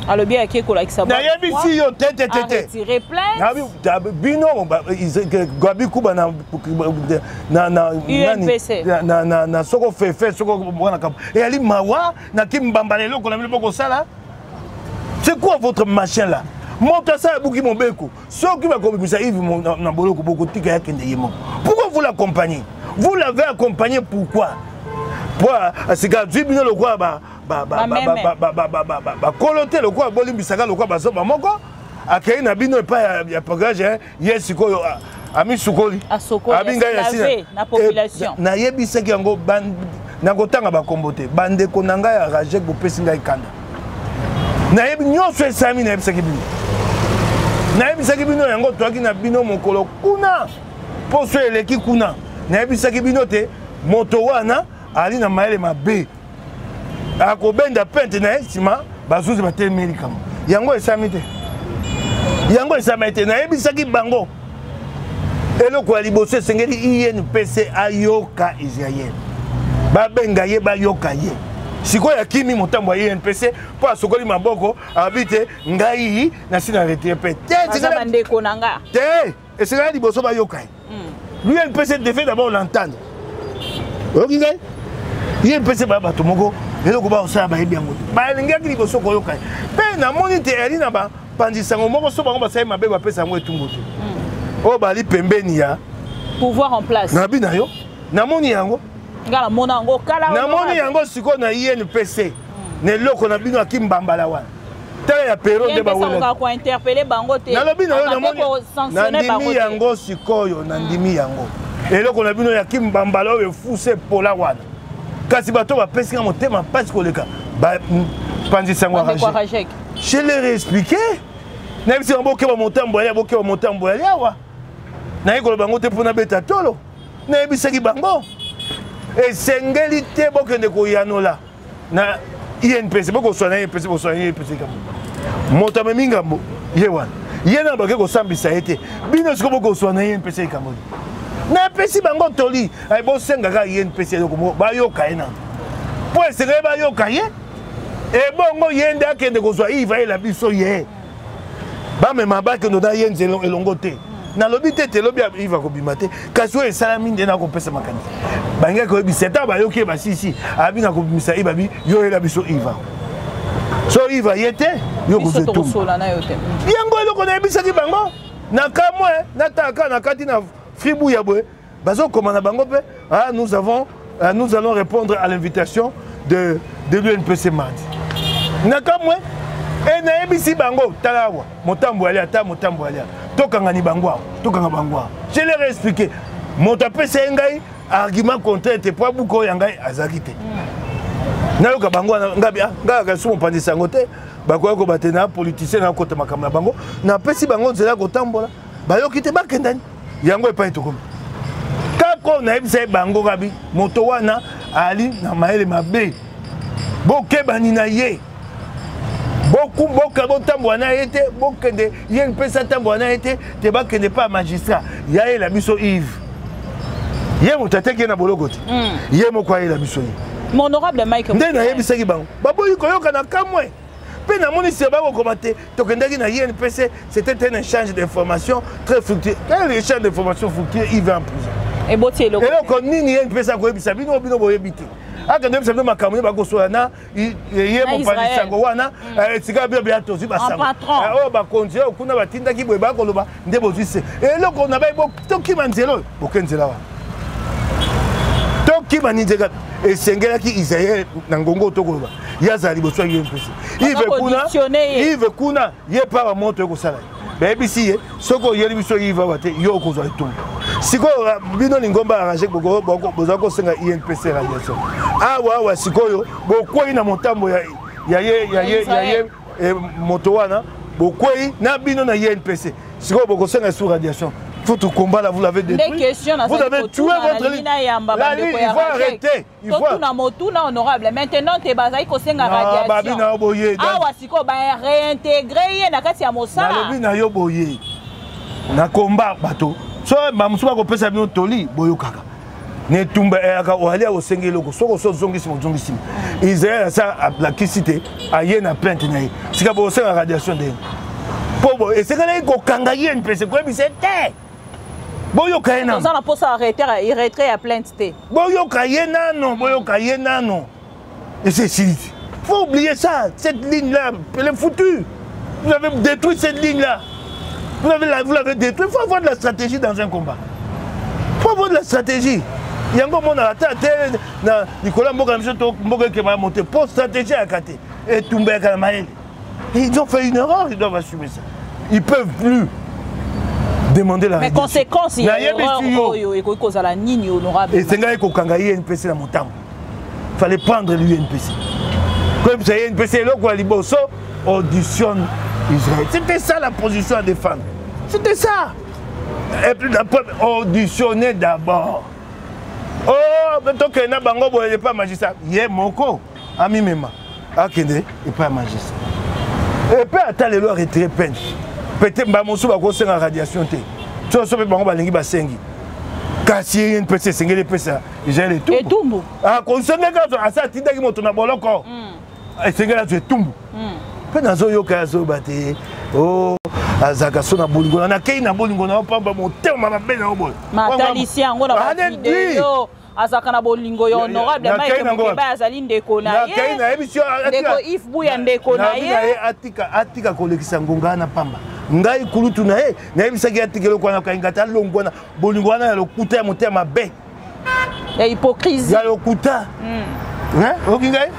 Alobi ake kolakisa. Nayebisi yo te, te, te, te. Bino Gabi Kuba na soko fefe, soko mwana kabu, eyali mawa na kimbambala. Eloko na bino bokosala, c'est quoi votre machin là? Moto asala buki mobeko, soki bakobimisa Yves na boloko, bokotika yakende ye moko. Pourquoi vous l'accompagnez? Vous l'avez accompagné pourquoi? Po sika azwi bino lokola bakolo te, lokola bolimbisaka, lokola bazoba moko. Akei na bino epai ya progrès ye sikoyo amisukoli. Abingai na nayebisaki yango, nakotanga bakombo te. Bandeko na ngai ya Rajek, bopesi ngai kanda. Nayebi nyonso esami. Nayebisaki bino, nayebisaki bino yango. Toyaki na bino mokolo kuna, poso eleki kuna, nayebisaki bino te moto wana ali na mayele mabe, akobenda pente na ye nsima. Bazuzi batelemi likambo yango esami te, yango esami te. Nayebisaki bango, eloko ya liboso esengeli UNPC ayoka Israel, babenga ye, bayoka ye. Sikoyo akimi motambo ya UNPC mpo asokoli maboko, abi te ngai nasi na retirer mpe te. Bandeko na nga. Te, esengeli liboso bayoka ye. L'UNPC devait d'abord l'entendre. Oyoki ngai, UNPC baya bato moko, eloko bakosala bayebi yango te. Balingaki liboso koyoka ye. Mpe namoni te eyali na bapanzisango moko so bango basali mabe, bapesa yango etumbu te. Oyo bali pembeni ya pouvoir en place. Nabi na yo, namoni yango. Nga namona yango kala. Namoni yango sikoyo na UNPC, na eloko na bino akimbambala wana. Tala ya pero nde. Bakointerpeller bango te. Nalobi na yo, nandimi yango sikoyo, nandimi yango. Eloko na bino ya kimbambala oyo efuse epola wana. Kasi bato bapesi nga motema mpasi koleka, panzisa yango. Je leur ai expliqué, nayebisi bango: bokeba motambo yali, bokeba motambo yali awa. Naye koloba yango te mpo nabeta tolo. Nayebisaki bango. Esengeli te bokende koyanola na INPC, bokoswa na INPC, boswa na INPC likambo. Moto amemi ngambo ye wana, ye na bake kosambisa ye te. Bino sikoyo bokoswa na INPC likambo. Napesi bango toli, bosenga kaka INPC eloko moko bayoka ye nano, mpo esengeli bayoka ye. Ebongo ye nde akende kozwa Yves ayela biso ye, bamema bakende na ye nzela elongo te. Nalobi te te lobi Yves akobima te, kasi oyo esalami nde nakopesa makanisi. Bangaki koyebisa ata bayoki ye basisi abi na kobimisa Yves, abi yo oyela biso Yves. So Yves aye te, yo kozwa etumbu. Yango eloko nayebisaki bango na kamwe, nataka na kati na fribu ya boye bazokoma na bango mpe ah, nous avons ah, nous allons répondre à l'invitation de l'UNPC mardi. Na kamwe e nayebisi bango, tala awa motambo alia, ata motambo alia, tokangani bango awa, tokanga bango awa. Je leur ai expliqué, moto apesa ye ngai argument contraire te, po abuka oyo ya ngai azalaki te. Nayoka bango wana, ngai kaka su mopanzi sango te, bakoya kobate na politicien, nakota makambo na bango. Napesi bango nzela ya kotambola, bayoki te, bakendani yango epai tokomi. Kaka oyo nayebisa ye bango, kabi moto wana ali na mayele mabe, bokebani na ye, boka botambola na ye te, bokende ye mpesa tambola na ye te te, bakende pa magistrat yayela biso Yves. Ye moto ateki ye na boloko te, ye moko ayela biso ye. Mon honorable Mike, nde nayebisaki bango, baboyi koyoka. Na kamwe mpe namoni sima bakokoma te tokendaki na INPC, c'était un échange d'informations très fructueux. Quel échange d'informations fructueux? Il va en prison. Eboti eloko. Eloko nini INPC akoyebisa bino? Bino boyebi te, akende oyebisa bino makambo nini bakosola na ye mopanzi sango wana. Esika bino beya tozwi basango oyo bakonzi oyo kuna batindaki boye, bakoloba nde bozwi se eloko na bai. Tokima nzela oyo, boke nzela wana, tokima ni nzela. Esengelaki Israel na ngongo tokoloba ye azala liboso ya UNPC. Yves kuna, Yves kuna, ye para moto ekosala ye. Bayebisi ye, soki oyeli biso Yves awa te, yo okozwa etumbu. Sikoyo bino lingomba ya rage boza kosenga INPC radiation awa awa. Sikoyo bokwei na motambo ya ye ya ye ya ye moto wana, bokwei na bino na INPC. Sikoyo bokosenga sous radiation. Votre combat là, vous l'avez détruit. Vous avez tué votre ligne. La ligne, il faut arrêter. Totuna motuna, honorable. Maintenant te bazali kosenga radiation awa, sikoyo baréintégrer ye na kati ya mosala. Nalobi na yo boye, na komba bato so bamosusu bakopesa bino toli, boyokaka na etumba eyaka oali akosenga eloko, soki oso ozongisi, ozongisi. Israel asa alakisi te aye na plainte na ye. Sika bokosenga radiation ndenge mpo esengelaki kokanga ye mpese koyebisa te boyoka ye nano. Oza na mposa retrait ya plainte te. Boyoka ye nano, boyoka ye nano. Et c'est esili te. Faut oublier ça, cette ligne là elle est foutue. Vous avez détruit cette ligne là, vous l'avez détruit. Il faut avoir de la stratégie dans un combat, il faut avoir de la stratégie. Yango omonaka ata te na likolo ya mboka na biso, to mboka ekema ya mote, mpo stratégie ayaka te, etumba yaka na mayele. Ils ont fait une erreur, ils doivent assumer ça. Ils peuvent plus demander la Mais conséquence ya erreur oyo ekoki kozala nini, honorable? Esengaki kokanga INPC na motambo. Fallait prendre l'UNPC, koyebisa INPC eloko ya liboso, auditionne Israël. C'était ça la position à défendre, c'était ça. Et puis auditionner d'abord. Oh, tokende na bango boye epa magistrat, ye moko amimema akende epai ya magistrat. Epe ata lelo aretire peine, peut-être bamosusu bakosenga radiation te, soso mpe bango balingi basengi, kasi ye mpesi esengeli epesa Israel etumbu. Akosengaki azwa, asi atindaki moto na boloko, esengeli azwa etumbu. Mpe nazoyoka ye azoyoba te o azalaka so na bolingo na nakei na bolingo na yo pamba, motema mabe na yo boye. Matalisi yango na bavideo, azalaka na bolingo ya honorable Mike Mukeba, azali ndeko na ye, ndeko Yves Buya, ndeko na ye. Atika, atika kolekisa ngonga wana pamba. Ngai kulutu na ye nayebisaki atika eloko wana, kainga te, alongwa wana bolingo wana ya lokuta, ya motema mabe, ya hypocrisie, ya lokuta. Oki ngai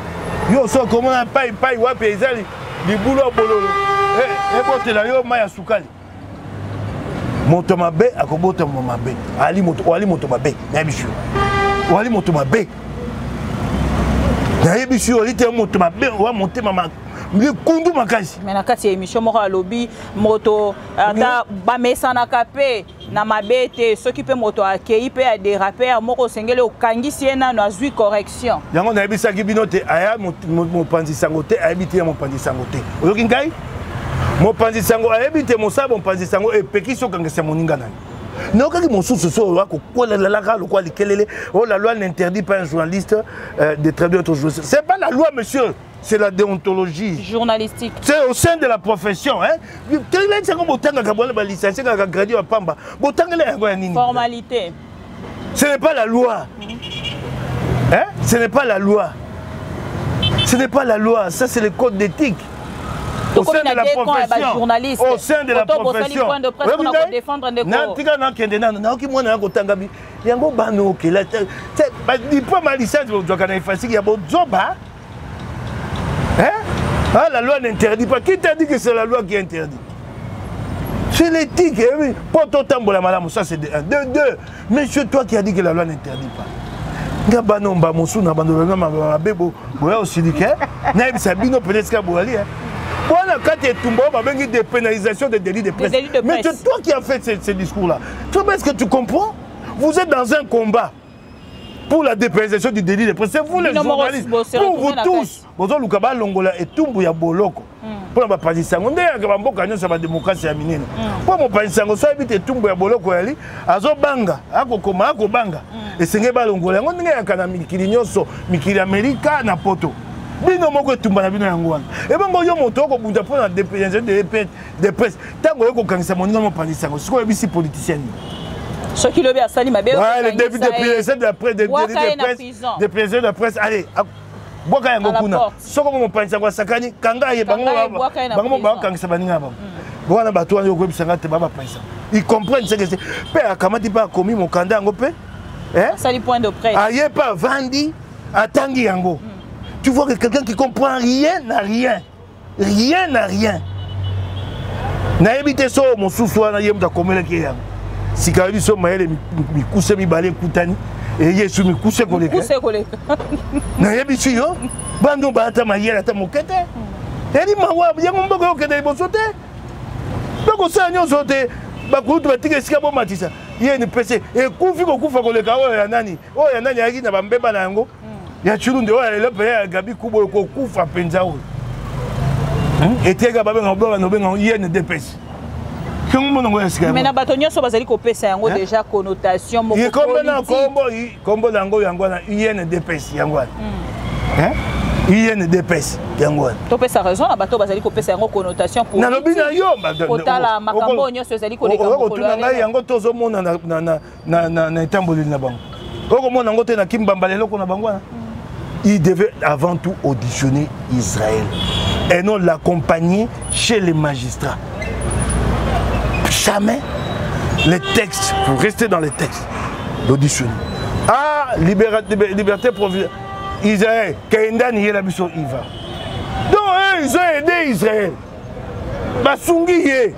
yo soki okomona pai pai wapi ezali libulu ya bololo, ebotela yo mai ya sukali. Moto mabe akobotama mabe. Ali moto, oali moto mabe, nayebisi yo, oali moto mabe, nayebisi yo, oli te moto mabe, oa motema. Likundu makasi. Mais na kati ya émission moko alobi moto ata bamesanaka mpe na mabe te, soki mpe moto akei mpe adéraper moko, osengeli okangisi ye nano azwi correction. Yango nayebisaki bino te, aya mopanzi sango te, ayebi te ya mopanzi sango te. Oyoki ngai? Mopanzi sango ayebi te mosala mopanzi sango epekisi okangisa moninga na yo. Nayokaki mosusu so oyo akokwelelalaka lokola likelele oyo: la loi n'interdit pas un journaliste de traduire autre journaliste. C'est pas la loi, monsieur, c'est la déontologie journalistique. C'est au sein de la profession, hein. Yango botangaka bwana balicencié kaka gradi ya pamba, botangela yango ya nini? Formalité. Ce n'est pas la loi, hein? Ce n'est pas la loi, ce n'est pas la loi, ça c'est le code d'éthique au sein de la profession. Au sein de la profession. Tika nakende nano, nayoki mwana ya kotanga yango bana okela badiplôme ya licence bozwaka na IFASIC ya bozoba. Hein? Ah, la loi n'interdit pas. Qui t'a dit que c'est la loi qui interdit? C'est l'éthique. Eh oui. Pour totambola malamu, ça c'est de un. De deux, monsieur, toi qui as dit que la loi n'interdit pas. Nga bana mba mosusu na bandolo na mabe boya osilike, nayebisa bino peut-être esika boyali wana kati etumba oyo babengi dépénalisation des délits de presse. Mais c'est toi qui as fait ce discours là. Toi, est-ce que tu comprends? Vous êtes dans un combat pour la dépénalisation du délit de presse. C'est vous les journalistes, pour vous tous, bozoluka balongola etumbu ya boloko mpona bapanzisi yango. Nde yaka bamboka nyonso ya badémocratie ya minene, mpo mopanzisi yango so ayebi te etumbu ya boloko yali, azobanga, akokoma, akobanga. Esengeli balongola yango ndenge yaka na mikili nyonso, mikili Amerika na Poto. Bino moko etumba na bino yango wana. Ebongo yo moto okobunda mpona dépénalisation de presse, ntango oyo kokangisa moninga mopanzisi yango, sikoyo oyebisi politicien nini? Soki lobi asali mabe, le début de de la presse, de de de la presse, allez, bwaka yango kuna. Soko mopanzi yango asakani, kanga ye. Bango bakangisa baninga na bango wana. Bato wana okoyebisanga te babapanzisa, ils comprennent ce que c'est. Mpe akamati mpe akomi mokanda yango mpe. Asali point de presse. Aye mpe avandi, atangi yango. Tu vois que quelqu'un qui comprend rien n'a rien, rien n'a rien. Nayebi te so mosusu wana ye moto akomelaki ye yango. Sika oyebi so mayele mikuse mibale ekutani, eye esu mikuse koleka. Nayebi si yo bando baata mayele ata moke te. Eli mawa yango, mboka okende liboso te, bakosala nyonso te. Bakulutu batika esika bomatisa ye NPC ekufi kokufa koleka oyo ya nani, oyo ya nani ayaki na bambeba na yango ya Chilunde, oyo ya lelo mpe ya Gabi Kubo oyo kokufa mpenza, oyo eteka babenga babenga INDPS. Yango monango ya sika. Mais na bato nyonso bazali kopesa yango déjà connotation moko. Kombo na kombo, kombo na yango, yango wana INDPS, yango wana INDPS, yango wana. Topesa raison na bato bazali kopesa yango connotation. Nalobi na yo. Kotala makambo nyonso ezali koleka. Okotuna ngai yango, tozomona na etamboleli na bango, okomona yango te na kimbamba leloko na bango wana. Il devait avant tout auditionner Israël et non l'accompagner chez les magistrats. Jamais les textes, faut rester dans les textes, l'auditionner. Ah, liberté provisoire. Israël, Kendani yela biso, il va. Donc eux, ils ont aidé Israël. Basungi ye.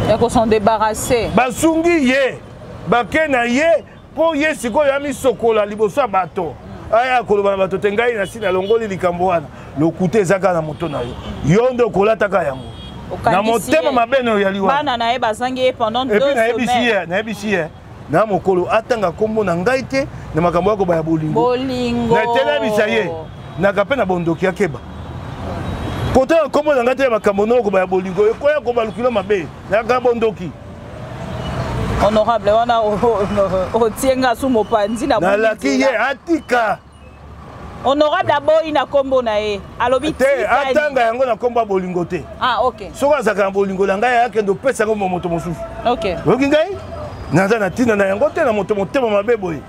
Ya s'en débarrasser. Basungi ye. Bake na ye mpo ye sikoyo amisokola liboso ya bato, aya koloba na bato te: ngai nasi nalongoli likambo wana. Lokuta eza kaka na moto na yo, yo nde okolataka yango na motema mabe na oyali wana. Bana na ye bazangi ye pendant 2 semaines. Nayebisi ye, nayebisi ye na mokolo atanga nkombo na ngai te na makambo ya kobaya bolingo. Bolingo. Natelebisa ye naka mpe na bondoki, akeba kotanga nkombo na ngai te ya makambo noko kobaya bolingo, ekoya kobalukilo mabe naka bondoki. Honorable, wana otie nga su mopanzi na Nalaki ye atika. Honorable aboyi na nkombo na ye, alobi te atanga yango na nkombo ya bolingo te. Ah, ok. Soki azalaka na bolingo na ngai, akende opesa yango moto mosusu. Ok. Oyoki ngai? Naza na ntina na yango te na moto motema mabe boye,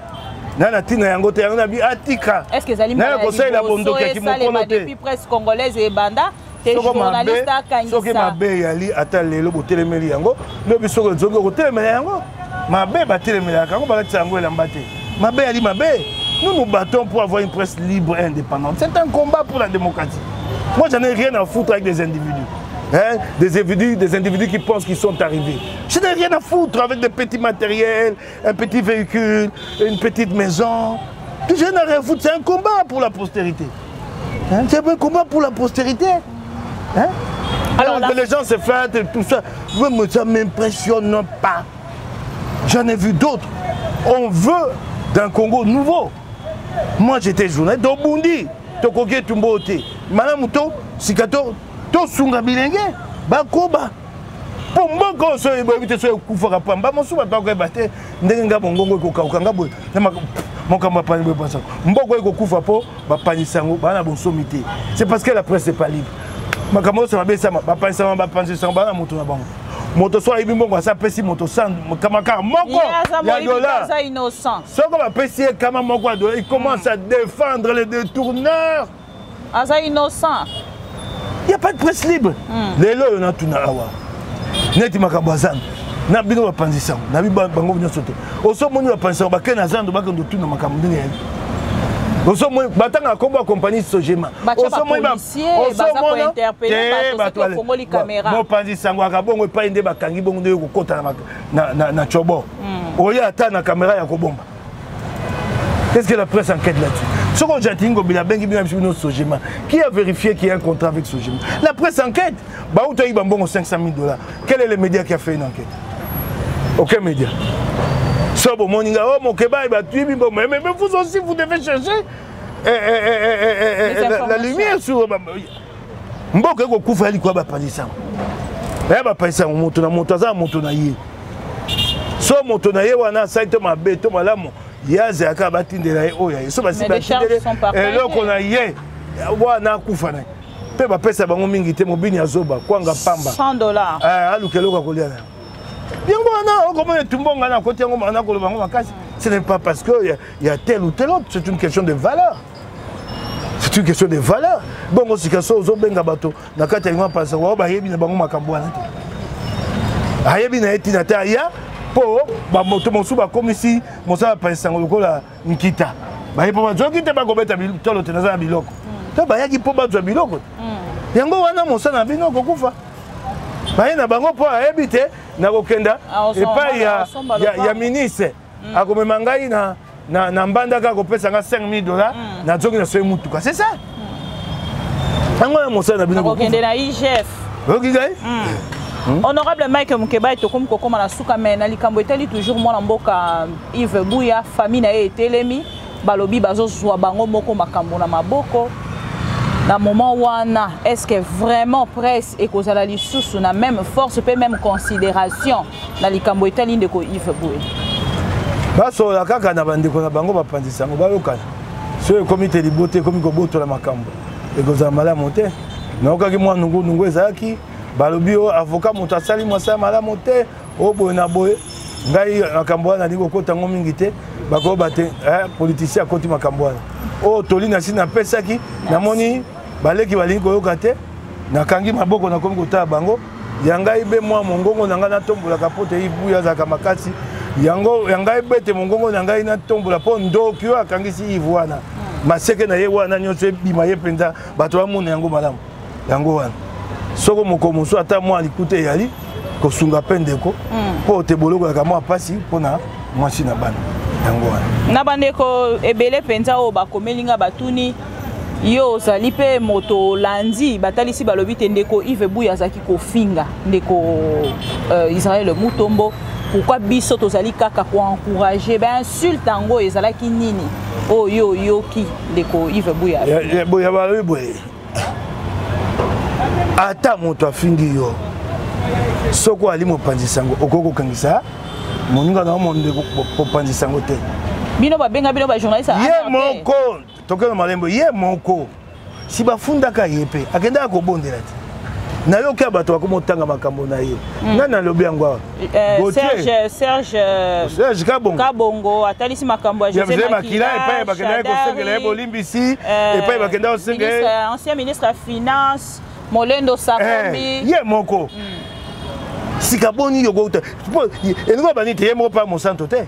na na ntina yango te. Yango nabi atika. Est ce que ezali naya kosalela bondoki ya kimokolo te. Depuis presse congolaise ebanda te, journaliste akangisa. Soki mabe eyali, ata lelo botelemeli yango, lobi soki ezongi okotelemela yango. Mabe batelemelaka yango, balatisa yango elamba te. Mabe yali mabe. Nous nous battons pour avoir une presse libre et indépendante. C'est un combat pour la démocratie. Moi, j'en ai rien à foutre avec des individus, hein? Des individus qui pensent qu'ils sont arrivés. Je n'ai rien à foutre avec des petits matériels, un petit véhicule, une petite maison. Je n'ai rien à foutre. C'est un combat pour la postérité. Hein? C'est un combat pour la postérité. Hein? Alors, que les gens se flattent, tout ça, mais ça ne m'impressionne pas. J'en ai vu d'autres. On veut d'un Congo nouveau. Moi, j'étais journaliste. Tobundi, tokoki etumba te. Malamu to, sika to, tosunga bilenge, bakoba. mpo mboka oyo soki boyebi te soki ekufaka pamba mosusu bato bakoyeba te ndenge nga mongongo ekokauka nga boye mokambo apani boye pansa mboka oyo ekokufa mpo bapanzisa yango baa na bonsomi te. C'est parce que la presse n'est pas libre. Makambo nyonso mabe esama, bapanzisama, bapanzisa yango, baa na moto na bango. Moto so ayibi mbongo, asa apesi moto kamaka moko ya dollar, soko bapesi ye kama moko ya dollar, il commence à défendre les détourneurs. Aza innocent. Il y a pas de presse libre. Lelo oyo natuna awa neti makambo ya zando na bino bapanzi sango na bango nyonso te. Osomoni bapanzi sango bakei na zando, bakende otuna makambo ndenge yayi. Osomoni batanga nkombo ya compagnie Sogema. Mopanzi sango akabongo epai nde bakangi bongo nde kokota na cobo oyo ata na kamera ya kobomba. Qu'est-ce que la presse enquête là-dessus? Ce qu'on Gentiny Ngobila bengi bino bino Sogema. Qui a vérifié qu'il y a un contrat avec Sogema? La presse enquête. Bah où tu as bongo 500 000 dollars? Quel est le média qui a fait une enquête? Aucun média. So bon moninga oh mokeba ba tuibi bon, mais vous aussi, vous devez chercher la lumière sur mboka ekokufa ya likwa. Bapanzisa ya bapanzisa moto na moto aza moto na ye. So moto na ye wana asali to mabe to malamu, ye azalaka batindela ye oyo ya ye. So basi batindele eloko na ye wana, akufa na ye mpe bapesa bango mingi te. Mobini azoba kwanga pamba. 100 dollars. Aluka eloko akolia na yango wana. Okomona etumba nga na koti yango, nakoloba yango makasi. Ce n'est pas parce que y a tel ou tel autre, c'est une question de valeur, c'est une question de valeur. Bongo sika so ozobenga bato na kati ya lingo mpasa wao, bayebi na bango makambo wana te. Ayebi na ye ntina te aya mpo bamoto mosusu bakomisi mosala bapanzisango lokola nkita. Baye mpo bazwaki te, bakobeta tolo te, naza na biloko to bayaki mpo bazwa biloko yango wana. Mosala na bino kokufa, baye na bango mpo ayebi te nakokenda epai ya ministre, akomema ngai na mbandaka, akopesa nga 5000 dollars, nazongi na soyi mutuka. C'est ça yango na mosala na bino. Akokende na IGF. Oyoki ngai? Honorable Mike Mukebayi, tokomi kokóma na suka, me na likambo etali toujours mwana mboka Yves Buya, famille na ye etelemi, balobi bazozwa bango moko makambo na maboko. Na moment wana, est ce que vraiment presse ekozala lisusu na même force mpe même considération na likambo etali ndeko Yves Buya? Basolola kaka na bandeko na bango bapanzisa yango, bayokana. Soki ekomi te libote ekomi kobotola makambo, ekozala malamu te. Nayokaki mwa nungunungu ezalaki, balobi o avocat moto asali mosala malamu te, o boye na boye. Ngai makambo wana nalingi kokota yango mingi te. Bakoyeba te politicien akoti makambo wana. Oyo toli nasi napesaki, namoni baleki balingi koyoka te, nakangi maboko, nakomi kotala bango. Ya ngai be mwa mongongo na ngai natombolaka mpo te Ibuya azalaka makasi. Yango ya ngai bete mongongo na ngai natombola mpo ndoki oyo akangisi Ive wana, maseke na ye wana nyonso ebima ye mpenza, bato bamona yango malamu. Yango wana soko mokolo mosusu ata mwa likuta eyali kosunga mpe ndeko mpo te bolokolaka mwa mpasi mpona mwasi na bana, yango wana. Na bandeko ebele mpenza oyo bakomeli nga, batuni yo ozali mpe moto olandi, batalisi, balobi te ndeko Yves Buya azalaki kofinga ndeko Israel Mutombo. Pourquoi biso tozali kaka koencourage bainsulte yango? Ezalaki nini oyo oyoki ndeko Yves Buya? Ya balobi boye, ata moto afingi yo, soki ali mopanzi sango, okoki kokangisa moninga na yo mondeko mopanzi sango te. Bino babenga bino bajournaliste. Ye moko tokende malembo, ye moko si bafundaka ye mpe akendaka kobondela te. Nayoki ya bato bakoma otanga makambo na ye. Nani alobi yango awa? Serge. Serge Kabongo. Kabongo atalisi makambo ya José Makila, epai bakendaki kosengela ye bolimbisi, epai bakendaki kosengela ancien ministre ya finance Molendo Sakombi. Ye moko sika boni yokouta elingo bani te, ye moko mpa mosanto te.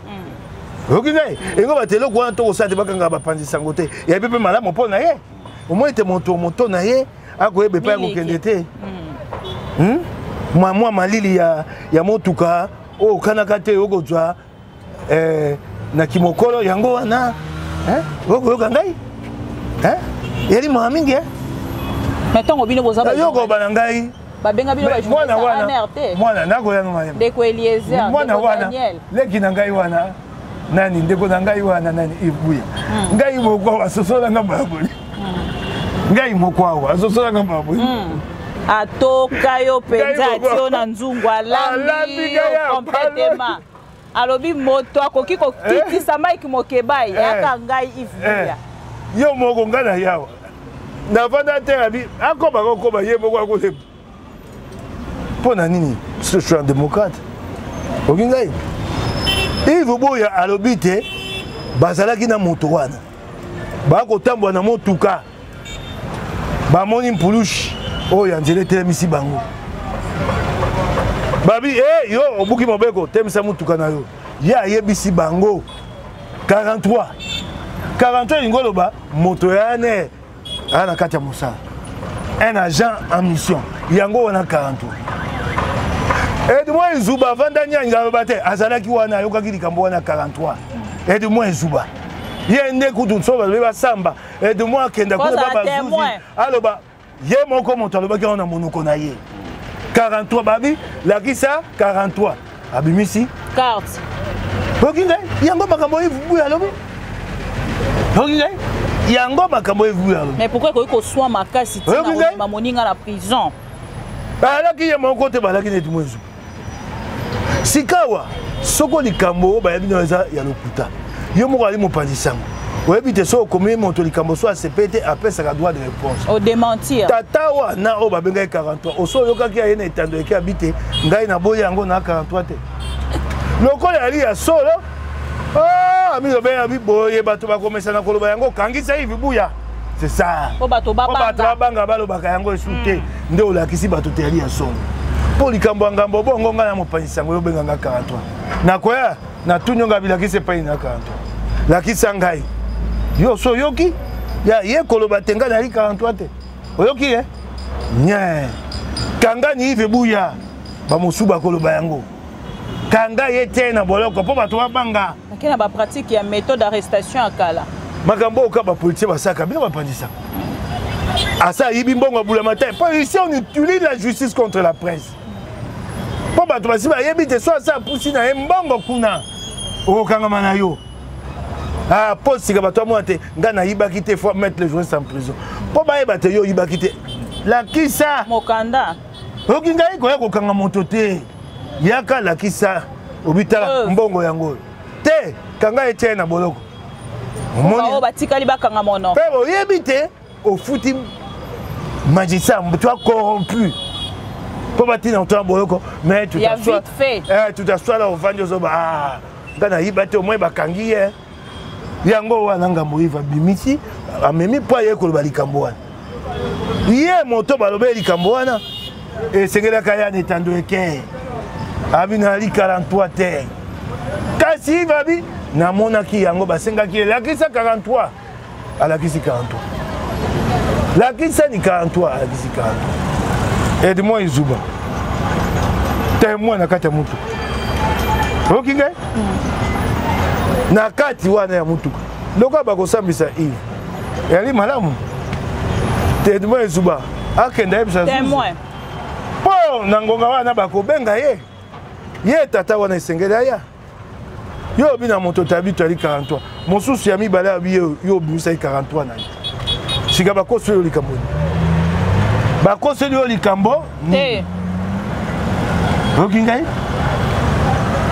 Oyoki ngai? Elingo bato eloko wana tokosala te, bakanga bapanzi sango te. Yayebi mpe malamu mpo na ye, omoni te moto na ye akoyeba epai akokende te. Mwa malili ya motuka oyo okanaka te, okozwa na kimokolo yango wana. Okoyoka ngai? Yali mawa mingi eh? Mais ntango bino boza yokoba na ngai babenga bino mwana wana, mwana nakoya no mayema, ndeko Eliezer, mwana wana leki na ngai wana nani, ndeko na ngai wana nani, Ibuya. Ngai moko awa asosolanga mbala boli. Ngai moko awa asosolanga mbala boli. Atoka yo mpenza, atio na nzungu, alambi yo complètement. Alobi moto akoki kokitisa Mike Mokebai yaka ngai Yves Buya. Yo moko, ngai na yawa navanda te, abi akoba kokoba ye moko akolemba. Mpo na nini? Je suis un démocrate. Oki ngai Yves Buya alobi te bazalaki na moto wana, bakotambola na motuka, bamoni mpulushi oyo ya nzela etelemisi bango, babi e yo obuki mobeko, temisa motuka na yo. Ye ayebisi bango 43 43, elingi oloba moto ya ane aya na kati ya mosala, un agent en mission. Yango wana 43. Edmond Ezuba avanda nyangi, aloba te azalaki wana, ayokaki likambo wana 43. Edmond Ezuba ye nde kutu so balobi basamba, Edmond akenda kuna babazuzi, aloba ye moko moto alobaki yango na monoko na ye 43. Babi lakisa 43, abimisi carte. Oyoki ngai? Yango makambo Yves alobi. Oyoki ngai? Yango makambo Yves alobi. Mais pourquoi ekoki koswa makasi ntina moninga na prison? Balaki ye moko te, balaki neti mwezu. Sikawa soko likambo oyo bayebi na eza ya lokuta, yo moko ali mopanzi sango, oyebi te so okomi moto likambo so asepe te, apesaka droit de réponse. Odémentir. Tata wana oyo babengaki 43, oso oyokaki aye na etando eke abi te ngai naboyi yango na 43 te, lokola yali ya solo. Ah, amilobe abi boye, bato bakomesana koloba yango, kangisa Yves Buya, c'est ça. Po bato babanga, balobaka yango esu te. Nde olakisi bato te yali ya solo, mpo likambo ya ngambo bongo ngai na mopanzi sango, yo obenganga 43, nakoya natuni yo, ngai bilakisi epai na 43, lakisa ngai. Yo so oyoki ya ye koloba te ngai nayali 43 te, oyoki ye nye kangani Yves Buya, bamosusu bakoloba yango, kanga ye te na boloko mpo bato babanga. Ake na bapratique ya méthode d'arrestation ya kala. Makambo oyo ka bapoliticien basalaka, bino bapandisa asa ayibi mbongo abulama te, mpo ici on utilise la justice contre la presse, mpo bato basi bayebi te so asa apusi na ye mbongo kuna, okokangama na yo. Ah, mpo sika bato amona te ngai nayibaki te, faut mettre les journalistes en prison mpo bayeba te yo oyibaki te, lakisa mokanda. Oyoki ngai? Koya kokanga moto te, yaka lakisa, obitala mbongo yango oyo te, kanga ye tie na boloko. Oyo batikali bakanga mono. Mpe oyebi te ofuti magistrat, tu as corrompu mpo batina moto na boloko, mais tu t'assois là, ovandi, ozoba ah, nga nayiba te, omoi bakangi ye. Yango wana ngambo Yves abimisi, amemi mpo aye koloba likambo wana. Ye moto baloba likambo wana, esengelaka ya na etando eke abi nali 43 te, kasi Yves abi namonaki yango, basengaki elakisa 43, alakisi 43, lakisa ni 43, alakisi 43. Edmond Ezuba témoin na kati ya motuka, oyoki ngai? Na kati wana ya motuka, lokola bakosambisa Yves, eyali malamu te Edmond Ezuba akenda yebisa témoin mpo na ngonga wana bakobenga ye, ye tata wana esengeli aya. Yo obi na moto tabi toyali 43, mosusu ya mibale abi yo obimisaki 43 na ye. Sika bakoseli yo likambo nini? Bakoseli yo likambo nini? Oyoki ngai?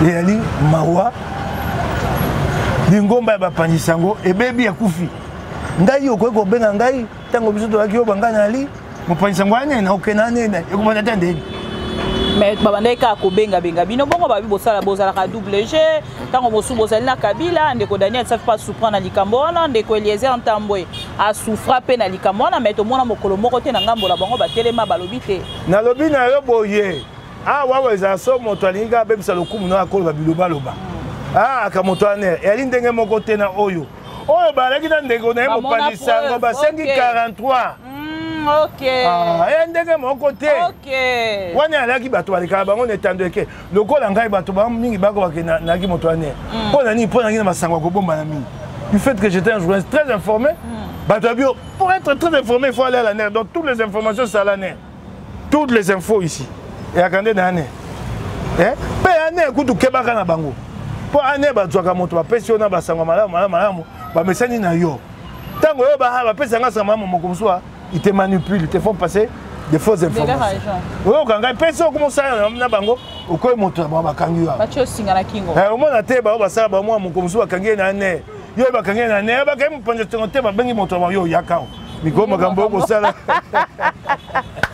Eyali mawa, lingomba ya bapanzi yango ebebi, ekufi. Ngai okoki kobenga ngai ntango biso tozalaki oyo bangai nali mopanzi yango anene, okende anene, ekomata te ndeni. Mais babandaki kaka kobengabenga bino bongo, babi bosala bozalaka double jeu, ntango mosusu bozali na Kabila. Ndeko Daniel Safi mpe asouffra na likambo wana, ndeko Eliezer Ntambwe asouffra mpe na likambo wana, mais tomona mokolo moko te na ngambo na bango batelema balobi te. Nalobi na yo boye, awa awa ezala so moto alingi kaka abebisa lokumu na akoloba bilobaloba aka moto wana eyali ndenge moko te na oyo oyo balaki na ndeko na ye mopanzi sango basengi 43. Eya ndenge moko te. Wana alaki bato balekaka bango na etando eke lokola ngai, bato mingi bakobake nayaki moto ane. Mpo na nini? Mpo nangi na masango ya kobombana mingi. Du fait que j'étais un journaliste très informé, bato ya bio, pour être très informé, il faut aller à l'ANR. Donc toutes les informations, c'est à l'ANR. Toutes les infos ici. Eyaka nde na ANR. Mpe ANR kutu kebaka na bango. Mpo ANR bazwaka moto, bapesi yo na basango malamu malamu malamu, bamesani na yo. Ntango oyo bapesi yanga sango malamu, moko mosusu ils te manipulent, ils te font passer des fausses informations. Oyoka ngai, mpe soki okoma na bango, okoyi moto na bango, bakangi yo. Batie osinga na kingo. Omona te, bango basala bamwa moko mosusu, bakangi ye na ANR. Yo bakangi ye na ANR, bakangi mopanzi tongo te, babengi moto na bango, yo oyaka mikolo makambo okosala.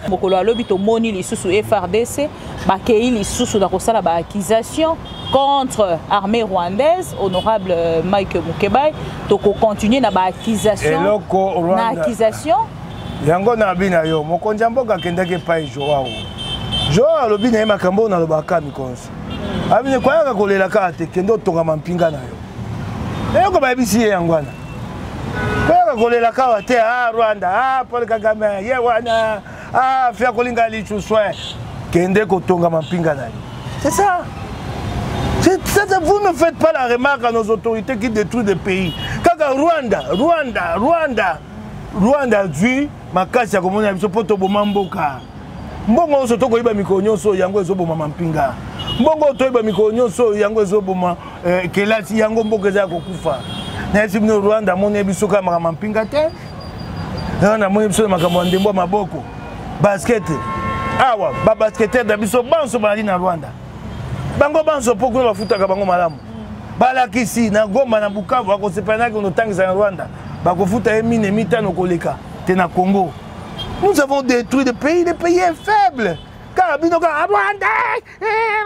Mokolo alobi, tomoni lisusu FARDC bakei lisusu na kosala baaccusation contre armée rwandaise. Honorable Mike Mukebayi, tokocontinue na baaccusation Eloko na accusation. Yango na abi na yo, mokonzi ya mboka akendaki epai Joao. Joao alobi na ye makambo oyo nalobaka mikonzi. Abine koyaka kolela kaka te, kende otongama mpinga na yo. Eloko bayebisi ye yango wana, koyaka kolela kaka te. Ah, Rwanda, ah, Paul Kagame ye wana, ah, fia kolinga lisuswe, kende kotongama mpinga na yo. C'est ça. Ça, vous ne faites pas la remarque à nos autorités qui détruisent des pays. Kaka Rwanda, Rwanda, Rwanda. Rwanda azwi makasi ya komona biso mpo toboma mboka. Mbongo nyonso tokoyiba mikolo nyonso, yango ezoboma mampinga. Mbongo toyiba mikolo nyonso, yango ezoboma kelasi. Yango mboka eza ya kokufa. Nayesi bino, Rwanda amoni biso kaka makambo mampinga te. Rwanda amoni biso na makambo ya ndembo ya maboko, basket. Awa babasketteur na biso banso bazali na Rwanda, bango banso, mpo kuna bafutaka bango malamu. Balakisi na Goma, na Bukavu, akosepela naki kotangisa na Rwanda, bakofuta ye mine mitano koleka te na Congo. Nous avons détruit le pays, le pays est faible. Kaka bino kaka Rwanda,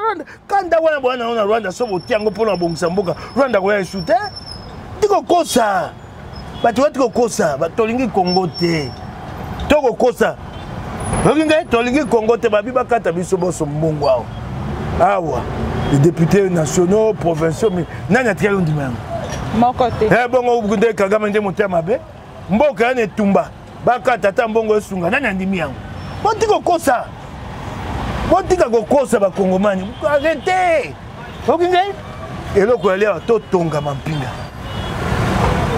Rwanda. Kanda wana bwana na Rwanda, so botia yango mpona bongisa mboka, Rwanda koya esu te. Tikokosa bato, bati kokosa. Tolingi Congo te, tokokosa. Oyoki ngai, tolingi Congo te. Babi bakata biso boso mbongo awa awa, les députés nationaux, provinciaux, nani atikali ondima yango? Moko te. Bongo nde Kagame nde motema mabe. Mboka yana etumba, bakata ata mbongo esunga, nani andimi yango? Botika kokosa, botika kokosa bakongomani, arrête. Oki ngai, eloko ya lia, totongama mpinga.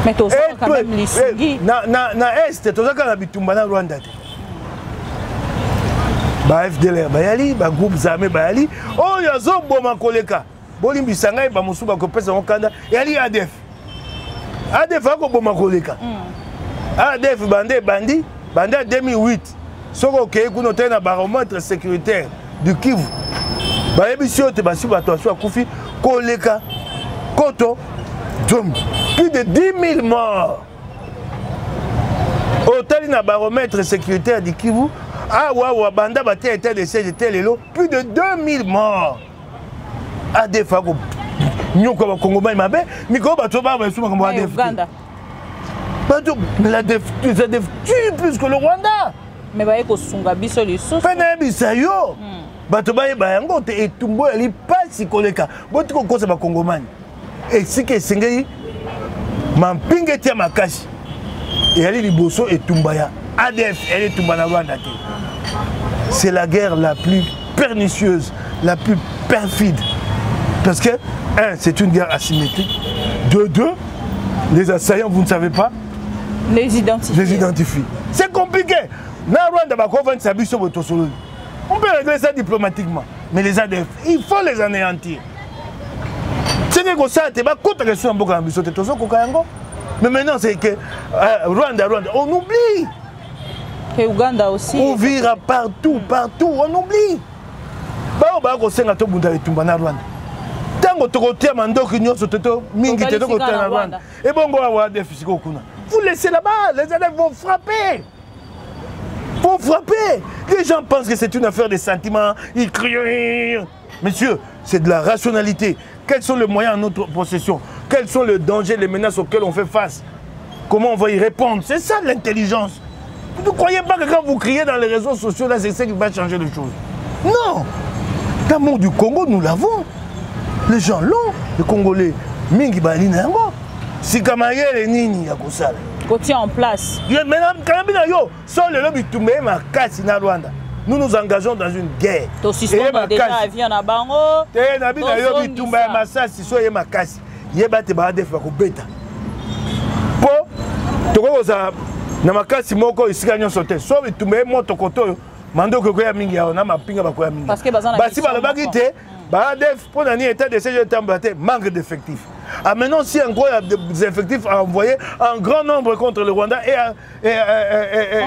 Mais tozala quand même lisungi. Na Est toza kaka na bitumba na Rwanda te. Ba FDLR bayali, bagroupes armés bayali. Oyo azoboma koleka, bolimbisa ngai, bamosusu bakopesa yango kanda, eyali ADF. ADF akoboma koleka. ADF bande ebandi bande ya 2008. Soki okei kuna, otali na baromètre sécuritaire du Kivu, bayebisi yo te basi bato basi bakufi koleka koto 10, plus de 10 000 morts. Otali na baromètre sécuritaire du Kivu awa awa, banda batia état de siège te lelo, plus de 2000 morts. ADF ako nyoka bakongomani mabe. Mikolo bato baba esu makambo ADF, bato l'ADF, les ADF tue plus que le Rwanda. Mais baye kosunga biso lisusu. Mpe nayebisa yo, bato bayeba yango te, etumbu oyo mpasi koleka. Boti kokosa bakongomani. Esika esengeli mampinga etia makasi eyali liboso etumba ya ADF, eyali etumba na Rwanda te. C'est la guerre la plus pernicieuse, la plus perfide, parce que un, c'est une guerre asymétrique. De deux, les assaillants, vous ne savez pas les identifier. Les identifier, c'est compliqué. Na Rwanda bakovandisa biso boye, tosololi, on peut régler ça diplomatiquement. Mais les ADF, il faut les anéantir. Senge kosala te, bakotaka esu na mboka na biso te, tozokoka yango. Mais maintenant, c'est que Rwanda, Rwanda, on oublie. Et Uganda aussi. Uvira, partout, partout, on oublie. Bao baya kosenga tobunda etumba na Rwanda, ntango tokotia mandoki nyonso te, to mingi te, tokotia na Rwanda. Ebongo awa ADF sikoyo kuna, vous laissez là-bas, les ADF vont frapper, vont frapper. Les gens pensent que c'est une affaire de sentiments, ils crient. Monsieur, c'est de la rationalité. Quels sont les moyens en notre possession? Quels sont les dangers, les menaces auxquels on fait face? Comment on va y répondre? C'est ça l'intelligence. Vous ne croyez pas que quand vous criez dans les réseaux sociaux, là, c'est ça qui va changer les choses. Non. L'amour du Congo, nous l'avons. Les gens l'ont. Les Congolais, mingi bali na yango. Sika mayele nini ya kosala? Kotia en place. Maintenant, quand même, yo, so lelo bitumba ye makasi na Rwanda, nous nous engageons dans une guerre. Tosuspendre déjà avion na bango. Te, na bino yo, bitumba ya masasi so ye makasi, yeba te baADF bakobeta. Mpo tokoki kozala na makasi moko esika nyonso te. So bitumba ye moto kote oyo, mandoki ekoya mingi awa na mapinga bakoya mingi. Basi balobaki te baadef mpo na nini état de siège etambola te, manque d'effectif. Ah, maintenant, si encore il y a des effectifs à envoyer en grand nombre contre le Rwanda et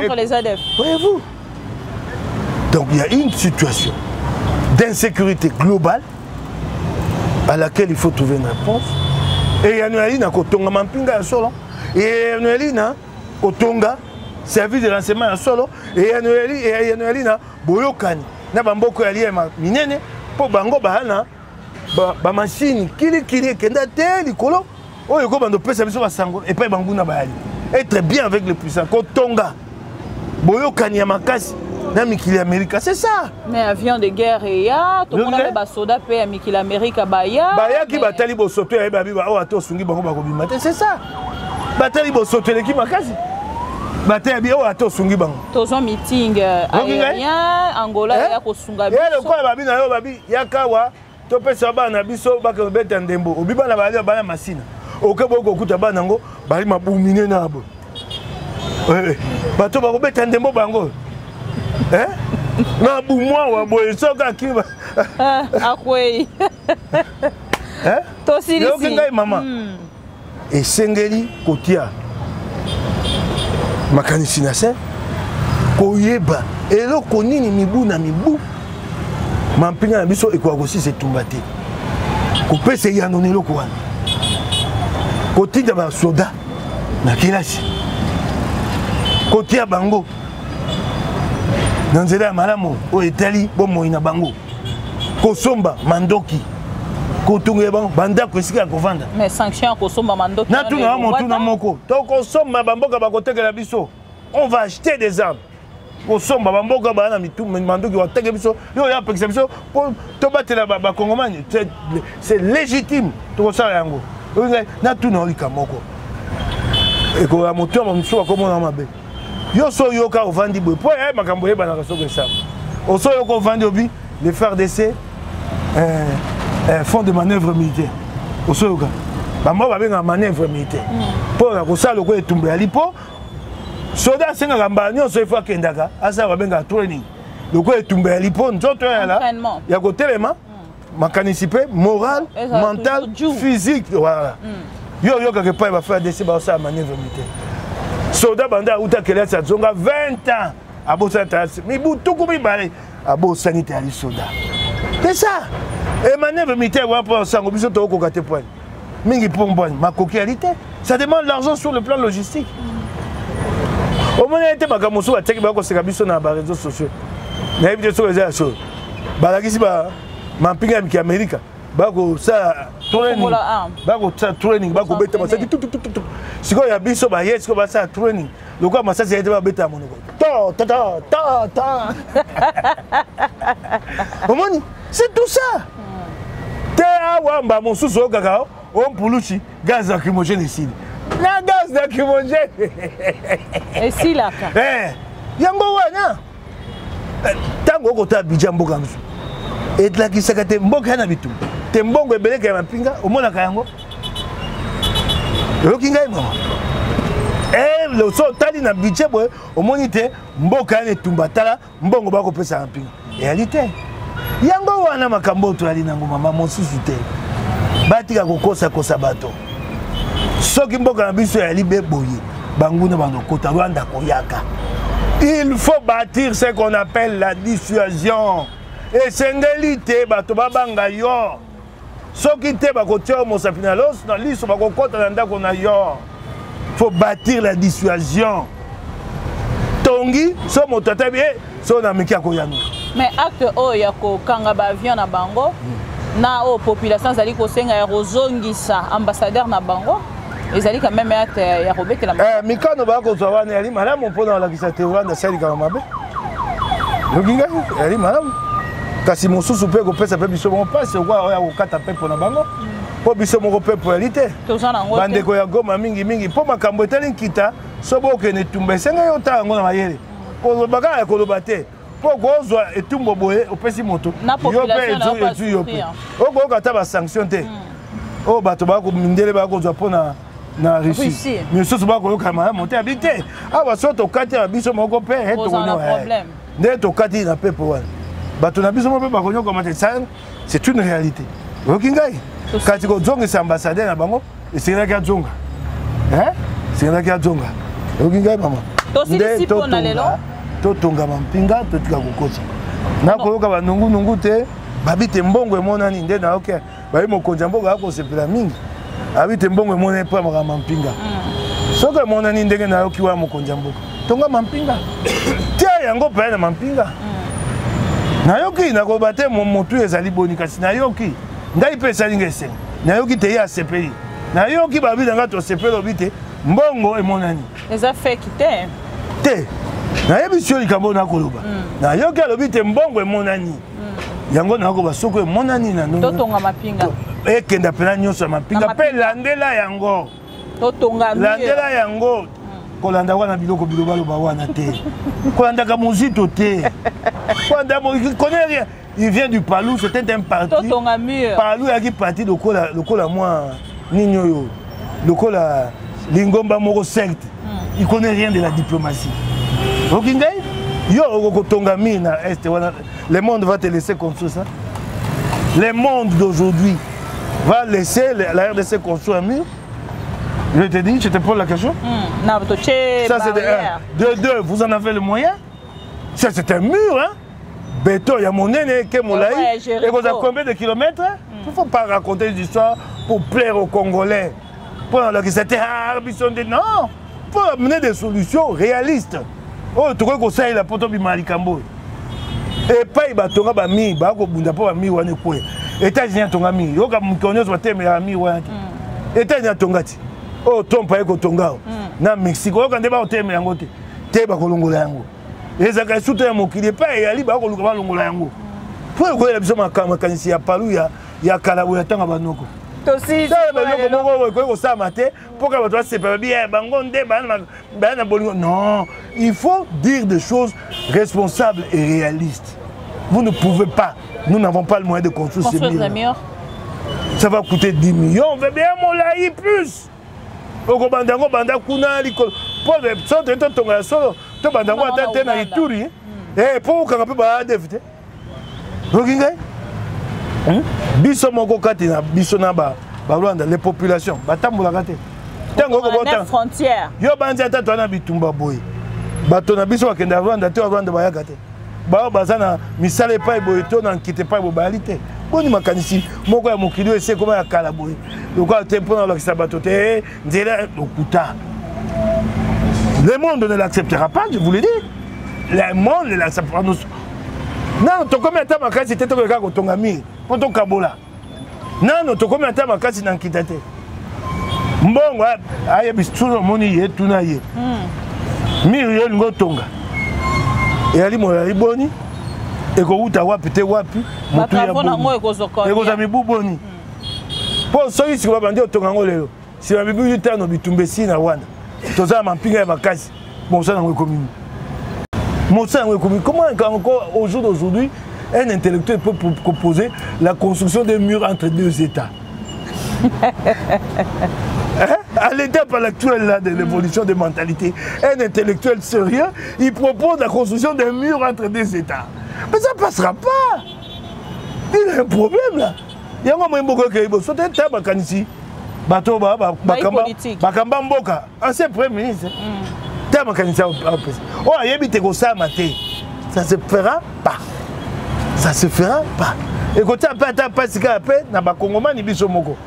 contre les ADF. Voyez-vous? Donc il y a une situation d'insécurité globale à laquelle il faut trouver une réponse. Et il y a kotonga mampinga ya solo. Et il y a kotonga service de renseignement ya solo. Et il y a boyokani na bamboko ya liema minene mpo bango baana bamashine kilikili ekenda te likolo oyo ekobanda opesa biso basango epai banguna bayali. Être bien avec le puissant, kotonga boyokani ya makasi na mikili ya Amerika, c'est ça. Mais avion de guerre eya, tomona mpe basoda mpe ya mikili Amerika baya. Bayaki, batali bosoto ya babi oyo ata osungi bango bakobima te, c'est ça. Batali bosoto eleki makasi, batali bi oyo ata osungi bango. Tozwa meeting aérien, Angola ya kosunga biso. Ye lokola babi na yo, babi yakawa topesa bana na biso bakende beta ndembo, obi bana bali bana masina oke boki kokuta bana yango bali mabumine na bo bato bakobeta ndembo bango na bumwa wa boye soki akimi. Akwei. Tosilisi. Ngai mama, esengeli kotia makanisi na se koyeba eloko nini mibu na mibu mampinga na biso ekoka kosisa etumba te, kopesa eyano na eloko wana, kotinda basoda na kelasi, kotia bango na nzela ya malamu oyo etali bomoi na bango, kosomba mandoki, kotongela bango bandako esika ya kovanda. Mais sanction ya kosomba mandoki? Natuna motuna moko: tokosomba, bamboka bakotekela biso, on va acheter des armes. Kosomba, bamboka baa na mandoki bateke biso, yo oyo apekisa biso mpo tobatela bakongomani, c'est légitime, tokosala yango. Natuna olika moko ekoya moto ya mosusu akomona mabe. Yo so oyoka ovandi boye mpo ya makambo oyebanaka soki esama oso oyoka ovandi obi le FARDC fond de manœuvre militaire, osoyoka bango babengaka manœuvre militaire mpo na kosala lokola etumba yali, mpo soda asengaka mbala nyonso ifo akendaka asala babengaka training, lokola etumba yali, mpo nzoto yala ya kotelema, makanisi mpe moral, mental, physique, voilà. Yo oyokaka epai ba FARDC baosala manœuvre militaire, soda banda auta kelasi azonga 20 ans abosani tayasi mibu 20 abosani te ali soda. C'est ça. E manœuvre militaire wana mpo sango biso tokokoka te poine mingi mpo mbwani makoki yali te. Ça demande l'argent sur le plan logistique. Omoni ete makambo mosusu batiaki bakoseka biso na baréseaux sociaux, nayebi te soki eza ya solo, balakisi mampinga ya miki Amerika bakosala training, bakosala training, bakobeta masasi tutututu. Sikoyo ya biso baye sikoyo basala training lokola masasi ya ete babeta monoko to to to to to. Omoni, c'est tout ça te. Awa mba mosusu oyokaka o mpulusi gaz lacrymogène esili na gaz lacrymogène. Esilaka. Yango wana ntango okotala budget ya mboka mosusu elakisaka te mboka ya na bitumba te, mbongo ebeleka ya mapinga omonaka yango. Oyoki ngai mama? So otali na budget boye, omoni te mboka ya na etumba, tala mbongo bakopesa mapinga eyali te. Yango wana makambo oyo toyali nango mama, mosusu te. Batika kokosakosa bato. Soki mboka na biso eyali be boye, banguna bandokota Rwanda koyaka. Il faut bâtir ce qu'on appelle la dissuasion. Esengeli te bato babanga yo. Soki te, bakotia yo mosapi na los na liso, bakokɔta na ndako na yo. Faut bâtir la dissuasion. Tongi so moto atabi e so na miki akoyano. Mais acte oyo ya kokanga baavion na bango na oyo population azali kosenga ya kozongisa ambassadeur na bango ezali quand même acte ya kobetela. Mikano bakozwa wana yali malamu mpona kolakisa te Rwanda asalikaka mabe. Yoki ngai, yali malamu, kasi mosusu mpe kopesa mpe biso moko mpasi okoya oya kokata mpepo na bango, mpo biso moko mpepo yali te. Bandeko ya Goma mingimingi, mpo makambo etali nkita, so bokende etumba, esengeli otala yango na mayele. Koloba kaka ya koloba te, mpo kozwa etumbo boye opesi moto yo mpe ezwi yo mpe okoyoka ata basanction te oyo bato mindele bakozwa mpona. Na Russie. Misusu bakoyoka malamu te, abi te awa so tokati ya biso moko mpe nde tokati na pepo wana, bato na biso moko mpe bakonyokama te. Ça, c'est une réalité. Oyoki ngai? Kasi kozongisa ambassadeur na bango, esengelaki azonga, esengelaki azonga. Oyoki ngai, mama? Nde totonga mampinga, totika kokosa nakoyoka banungunungu te. Babi te mbongo emonani nde nayoki baye mokonzi ya mboka akosepela mingi. Abi te mbongo emonani mpo ya makambo mampinga. Soki emonani ndenge nayoki wana, mokonzi ya mboka, tonga mampinga, tia yango mpe na mampinga. Nayoki, nakoba te motu ezali boni, kasi nayoki ngai mpe esali ngai esengo. Nayoki te ye asepeli, nayoki babi na ngai tosepeli. Obi te mbongo emonani. Eza fake te. Te, nayebisi yo likambo oyo nakoloba. Nayoki alobi te mbongo emonani. Yango nakoba, soki emonani na totonga mapinga. Ekenda mpena nyonso ya mapinga mpe landela yango. Totonga. Landela yango. Kolanda wana biloko bilobaloba wana te, kolandaka mozito te, kolanda, il connaît rien, il vient du Palou, c'était un parti. Totonga mur. Palu eyaki parti lokola lokola mwa nini oyo, lokola lingomba moko, secte. Il connaît rien de la diplomatie. Oki ngai, yo okokotonga mur na Est wana, le monde va te laisser construire ça? Le monde d'aujourd'hui va laisser la RDC construire un mur? Je te dis, je te pose la question. Non, ça c'est de un. De deux, vous en avez le moyen? Ça, c'est un mur, hein? Béton, il y a mon aîné qui est molai. Et vous avez combien de kilomètres? Il ne faut pas raconter des histoires pour plaire aux Congolais. Pour leur c'était ah, non. Il faut amener des solutions réalistes. Oh, tu crois que ça, il a pas de likambo. Epai batonga bamur, bakobunda mpo bamur wana ekweya. États-Unis atonga mur, yoka mokolo nyonso batemelaka mur wana te. États-Unis atonga ti oyo Trump aye kotonga o na Mexique, oyoka nde bakotelemela yango te. Te, bakolongola yango. Ezalaka esuta ya mokili epai eyali, bakoluka balongola yango mpo ekoyela biso makanisi ya Palu ya kala boye, ya ntango banoko. Tala, eloko moko ekoki kosalama te mpo kaka bato basepela babi bango nde baya na bolingo. Non, il faut dire des choses responsables et réalistes. Vous ne pouvez pas, nous n'avons pas le moyen de construire ces murs. Ça va coûter 10 millions, bien molai plus. Okobanda yango, banda kuna likolo mpo so toye totonga ya solo, tobanda yango ata te na Ituri mpo okanga mpe baADF te. Oyoki ngai? Biso moko kati na biso na Barwanda, les populations batambolaka te. Ntango okobota yo banzi, ata toa na bitumba boye, bato na biso bakenda Rwanda te, Rwanda bayaka te. Bao baza na misala epai boye to na nkita epai boye, bayali te. Boni makanisi moko ya mokili oyo esi ekoma ya kala boye, lokola te mpona kolakisa bato te nzela lokuta. Le monde ne l'acceptera pas, je vous le dis, le monde ne l'acceptera pas. Nano tokomi ata makasi te, tokoki kaka kotonga mur mpo tokabola. Nano tokomi ata makasi na nkita te. Mbongo ayebi soki omoni ye, tuna ye mur yo olingi otonga eyali molai boni, ekowuta wapi te wapi, motu ya boni, ekozwa mibu boni? Mpo soki sikoyo babandi otonga yango lelo, nsima mibu 5, bitumba esili na Rwanda, toza na mampinga ya makasi, mosala yango ekomi nini? Mosala yango ekomi comment? Encore au jour d'aujourd'hui, un intellectuel peut proposer la construction d'un mur entre deux États, hein? À l'étape actuelle là, de l'évolution des mentalités, un intellectuel sérieux, il propose la construction d'un mur entre deux États. Mais ça ne passera pas. Il y a un problème là. Yango moi mboko ke bo sote ta bakanisi bato ba bakamba mboka, ancien premier ministre, ta makanisi apesa oyo ayebi te kosalama te. Ça se fera pas, ça se fera pas. Ekotia mpe ata mpasi kaka mpe na Bakongomani biso moko.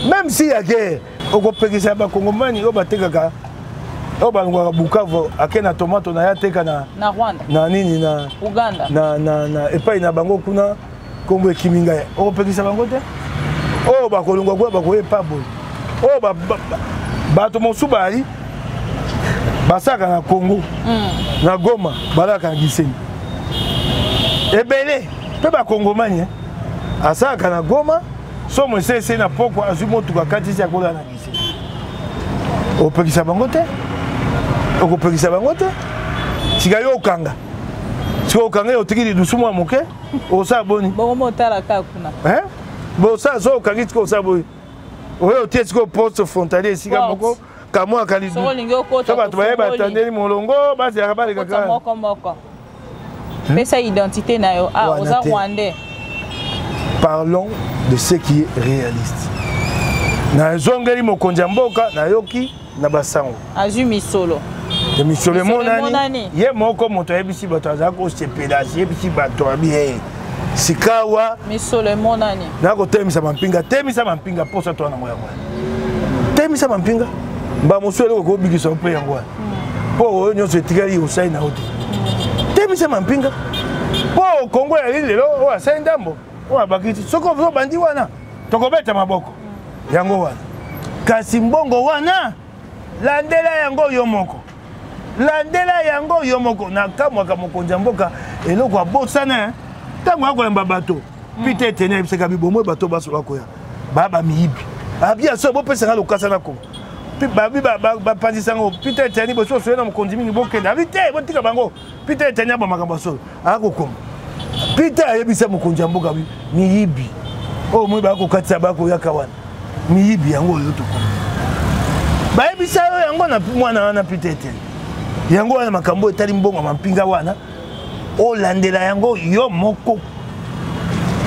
Même si ya guerre, okopekisa Bakongomani oyo batekaka, oyo balongwaka Bukavu, ake na tomato na ye, ateka na, na Rwanda, na nini, na Uganda, na epai na bango kuna, nkombo ekimi ngai, okopekisa bango te. Oyo bakolongwa kuna, bakoya epa boye, oyo bato mosusu bayali basalaka na Congo, na Goma, balaka na Gisenyi ebele mpe Bakongomani asalaka na Goma, somo esese na pokwa, azwi motuka, akatisi, akola na Gisenyi. Okopekisa bango te, okopekisa bango te. Sika yo okanga, sika okanga ye, otiki lidusu mwa moke, osala boni? Bongo motala kaka kuna. Bosala so okangi, tika osala boye. Oyo otie sikoyo poste frontalier esika moko kamwa kalidu so bato baye batandeli molongo bazalaka balekaka moko moko. Pesa identité na yo. Ah, oza rwandais. Parlons de ce qui est réaliste. Nazongeli mokonzi ya mboka, nayoki na basango azwi misolo. Misolo emonani, ye moko moto ayebisi bato, azala kosepela, ayebisi bato abi ye sikawa misolo emonani, nakotelemisa mampinga. Temisa mampinga, mposa to nango yango wana. Temisa mampinga, mba mosu eloko ekobikisa mpe yango wana, mpo oyo nyonso etikali osali na yo te. Temisa mampinga, mpo Kongo yali lelo oyo asali ndambo oyo abakisi. Soki obandi wana, tokobeta maboko yango wana. Kasi mbongo wana, landela yango yo moko, landela yango yo moko. Nakamwaka mokonzi ya mboka, eloko abosana ntango akoyamba bato. Peter Eteni ayebisaka bibomo bato baso bakoya baya bamiyibi, abi aso bopesanga lokasa na koma babi bapanzisa yango. Peter Eteni, bosi osoye na mokonzi mingi, bokende abi te, botika bango. Peter Eteni aba makambo ya solo akokoma. Peter ayebisa mokonzi ya mboka, miyibi oyo moi bakokatisa bakoyaka wana, miyibi yango oyo tokoma, bayebisa yo yango na mwana wana Peter Eteni. Yango wana makambo etali mbongo ya mampinga wana, olandela yango yo moko.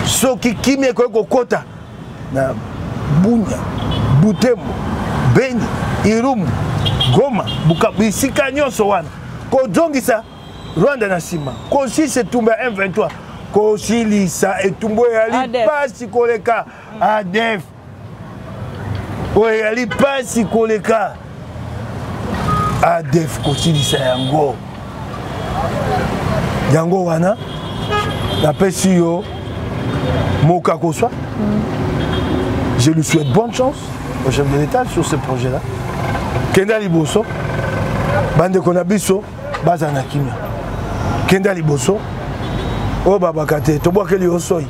Soki kimia ekoki kokota na Bunia, Butembo, Beni, Irumu, Goma, Bukavu, bisika nyonso wana, kozongisa Rwanda na nsima, kosilisa etumba ya M23, kosilisa etumba oyo eyali mpasi koleka ADF, oyo eyali mpasi koleka ADF, kosilisa yango. Yango wana napesi yo mokakoswa. Je lui souhaite bonne chance au chef de l'État sur ce projet là. Kenda liboso, bandeko na biso bazala na kimia. Kenda liboso, oyo babaka te, tobwakeli yo soi.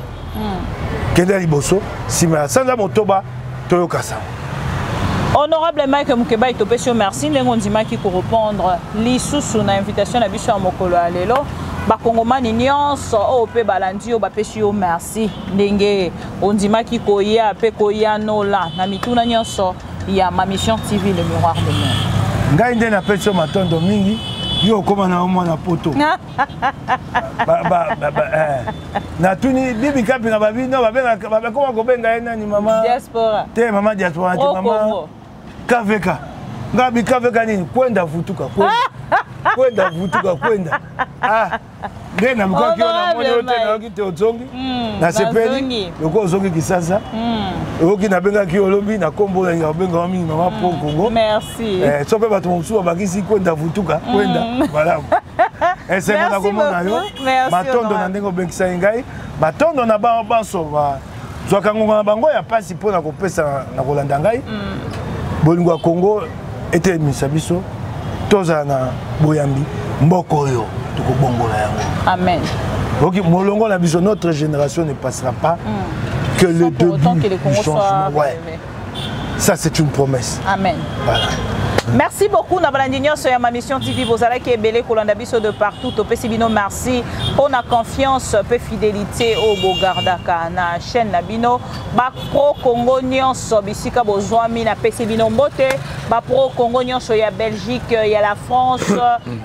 Kenda liboso, nsima ya sanza 8 toyoka sango. Honorable Mike Mukebayi, topesi yo merci ndenge ondimaki korépondre lisusu na invitation na biso ya mokolo ya lelo. Bakongomani nyonso oyo mpe balandi yo bapesi yo merci ndenge ondimaki koya mpe koyanola na mituna nyonso ya Ma Mission TV, le miroir de monde. Ngai nde napesi yo matondo mingi. Yo okóma na yo mwana poto. Natuni bibi kapi na babi no babekoma kobenga ye nani, mama diaspora te, mama diaspora te, mama KVK. Nga bi KVK nini? Kwenda vutuka, kwenda vutuka, kwenda. Ah, nde nalukaki yo, namoni yo te, nayoki te ozongi. Nasepeli lokola ozongi Kisasa. Oyoki nabengaki yo olobi na nkombo nalinga kobengama mingi, mama pro Congo. Merci. So mpe bato mosusu babakisi kwenda vutuka, kwenda malamu. Esengo na komona yo. Matondo na ndenge obekisaki ngai. Matondo na banso bazwaka ngonga na bango ya mpasi mpo na kopesa na kolanda ngai. Bolingo ya Congo etelemisa biso, tozala na boyambi. Mboka oyo tokobongola yango. Amen. Ok, molongo na biso, notre génération ne passera pas que le début que le du changement, ouais. Ça, c'est une promesse. Amen. Voilà. Merci beaucoup na balandi nyonso ya Ma Mission TV. Bozalaki ebele kolanda biso de partout, topesi bino merci mpona confiance mpe fidélité oyo bogardaka na chaîne na bino. Bapro Congo nyonso bisika bozwami, napesi bino mbote. Bapro Congo nyonso ya Belgique, ya la France,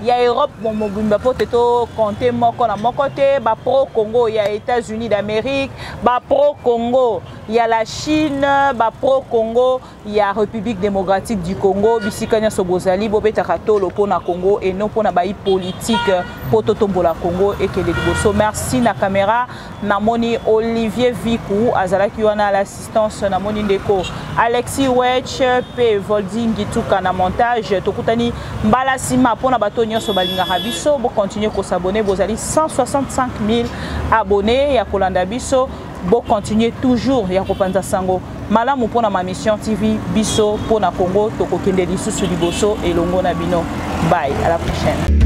ya Europe mobimba, po te tocompter moko na moko te. Bapro Congo ya États-Unis d'Amérique, bapro Congo ya la Chine, bapro Congo ya République démocratique du Congo, bisika nyonso bozali, bobetaka tolo mpona Congo et non mpona bayi politique, mpo totombola Congo ekende liboso. Merci. Na caméra namoni Olivier Viku azalaki wana à l'assistance, namoni ndeko Alexis Wech mpe Voldi Ngituka na montage. Tokutani mbala nsima. Mpona bato nyonso balingaka biso, bocontinue kos'abonner. Bozali 165 000 abonnés ya kolanda biso. Bocontinue toujours ya kopanza sango malamu mpona Ma Mission TV. Biso mpona Congo, tokokende lisusu liboso elongo na bino. Bye, à la prochaine.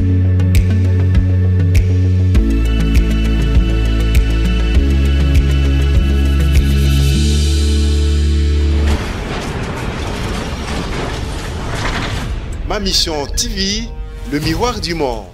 Ma Mission TV, le miroir du monde.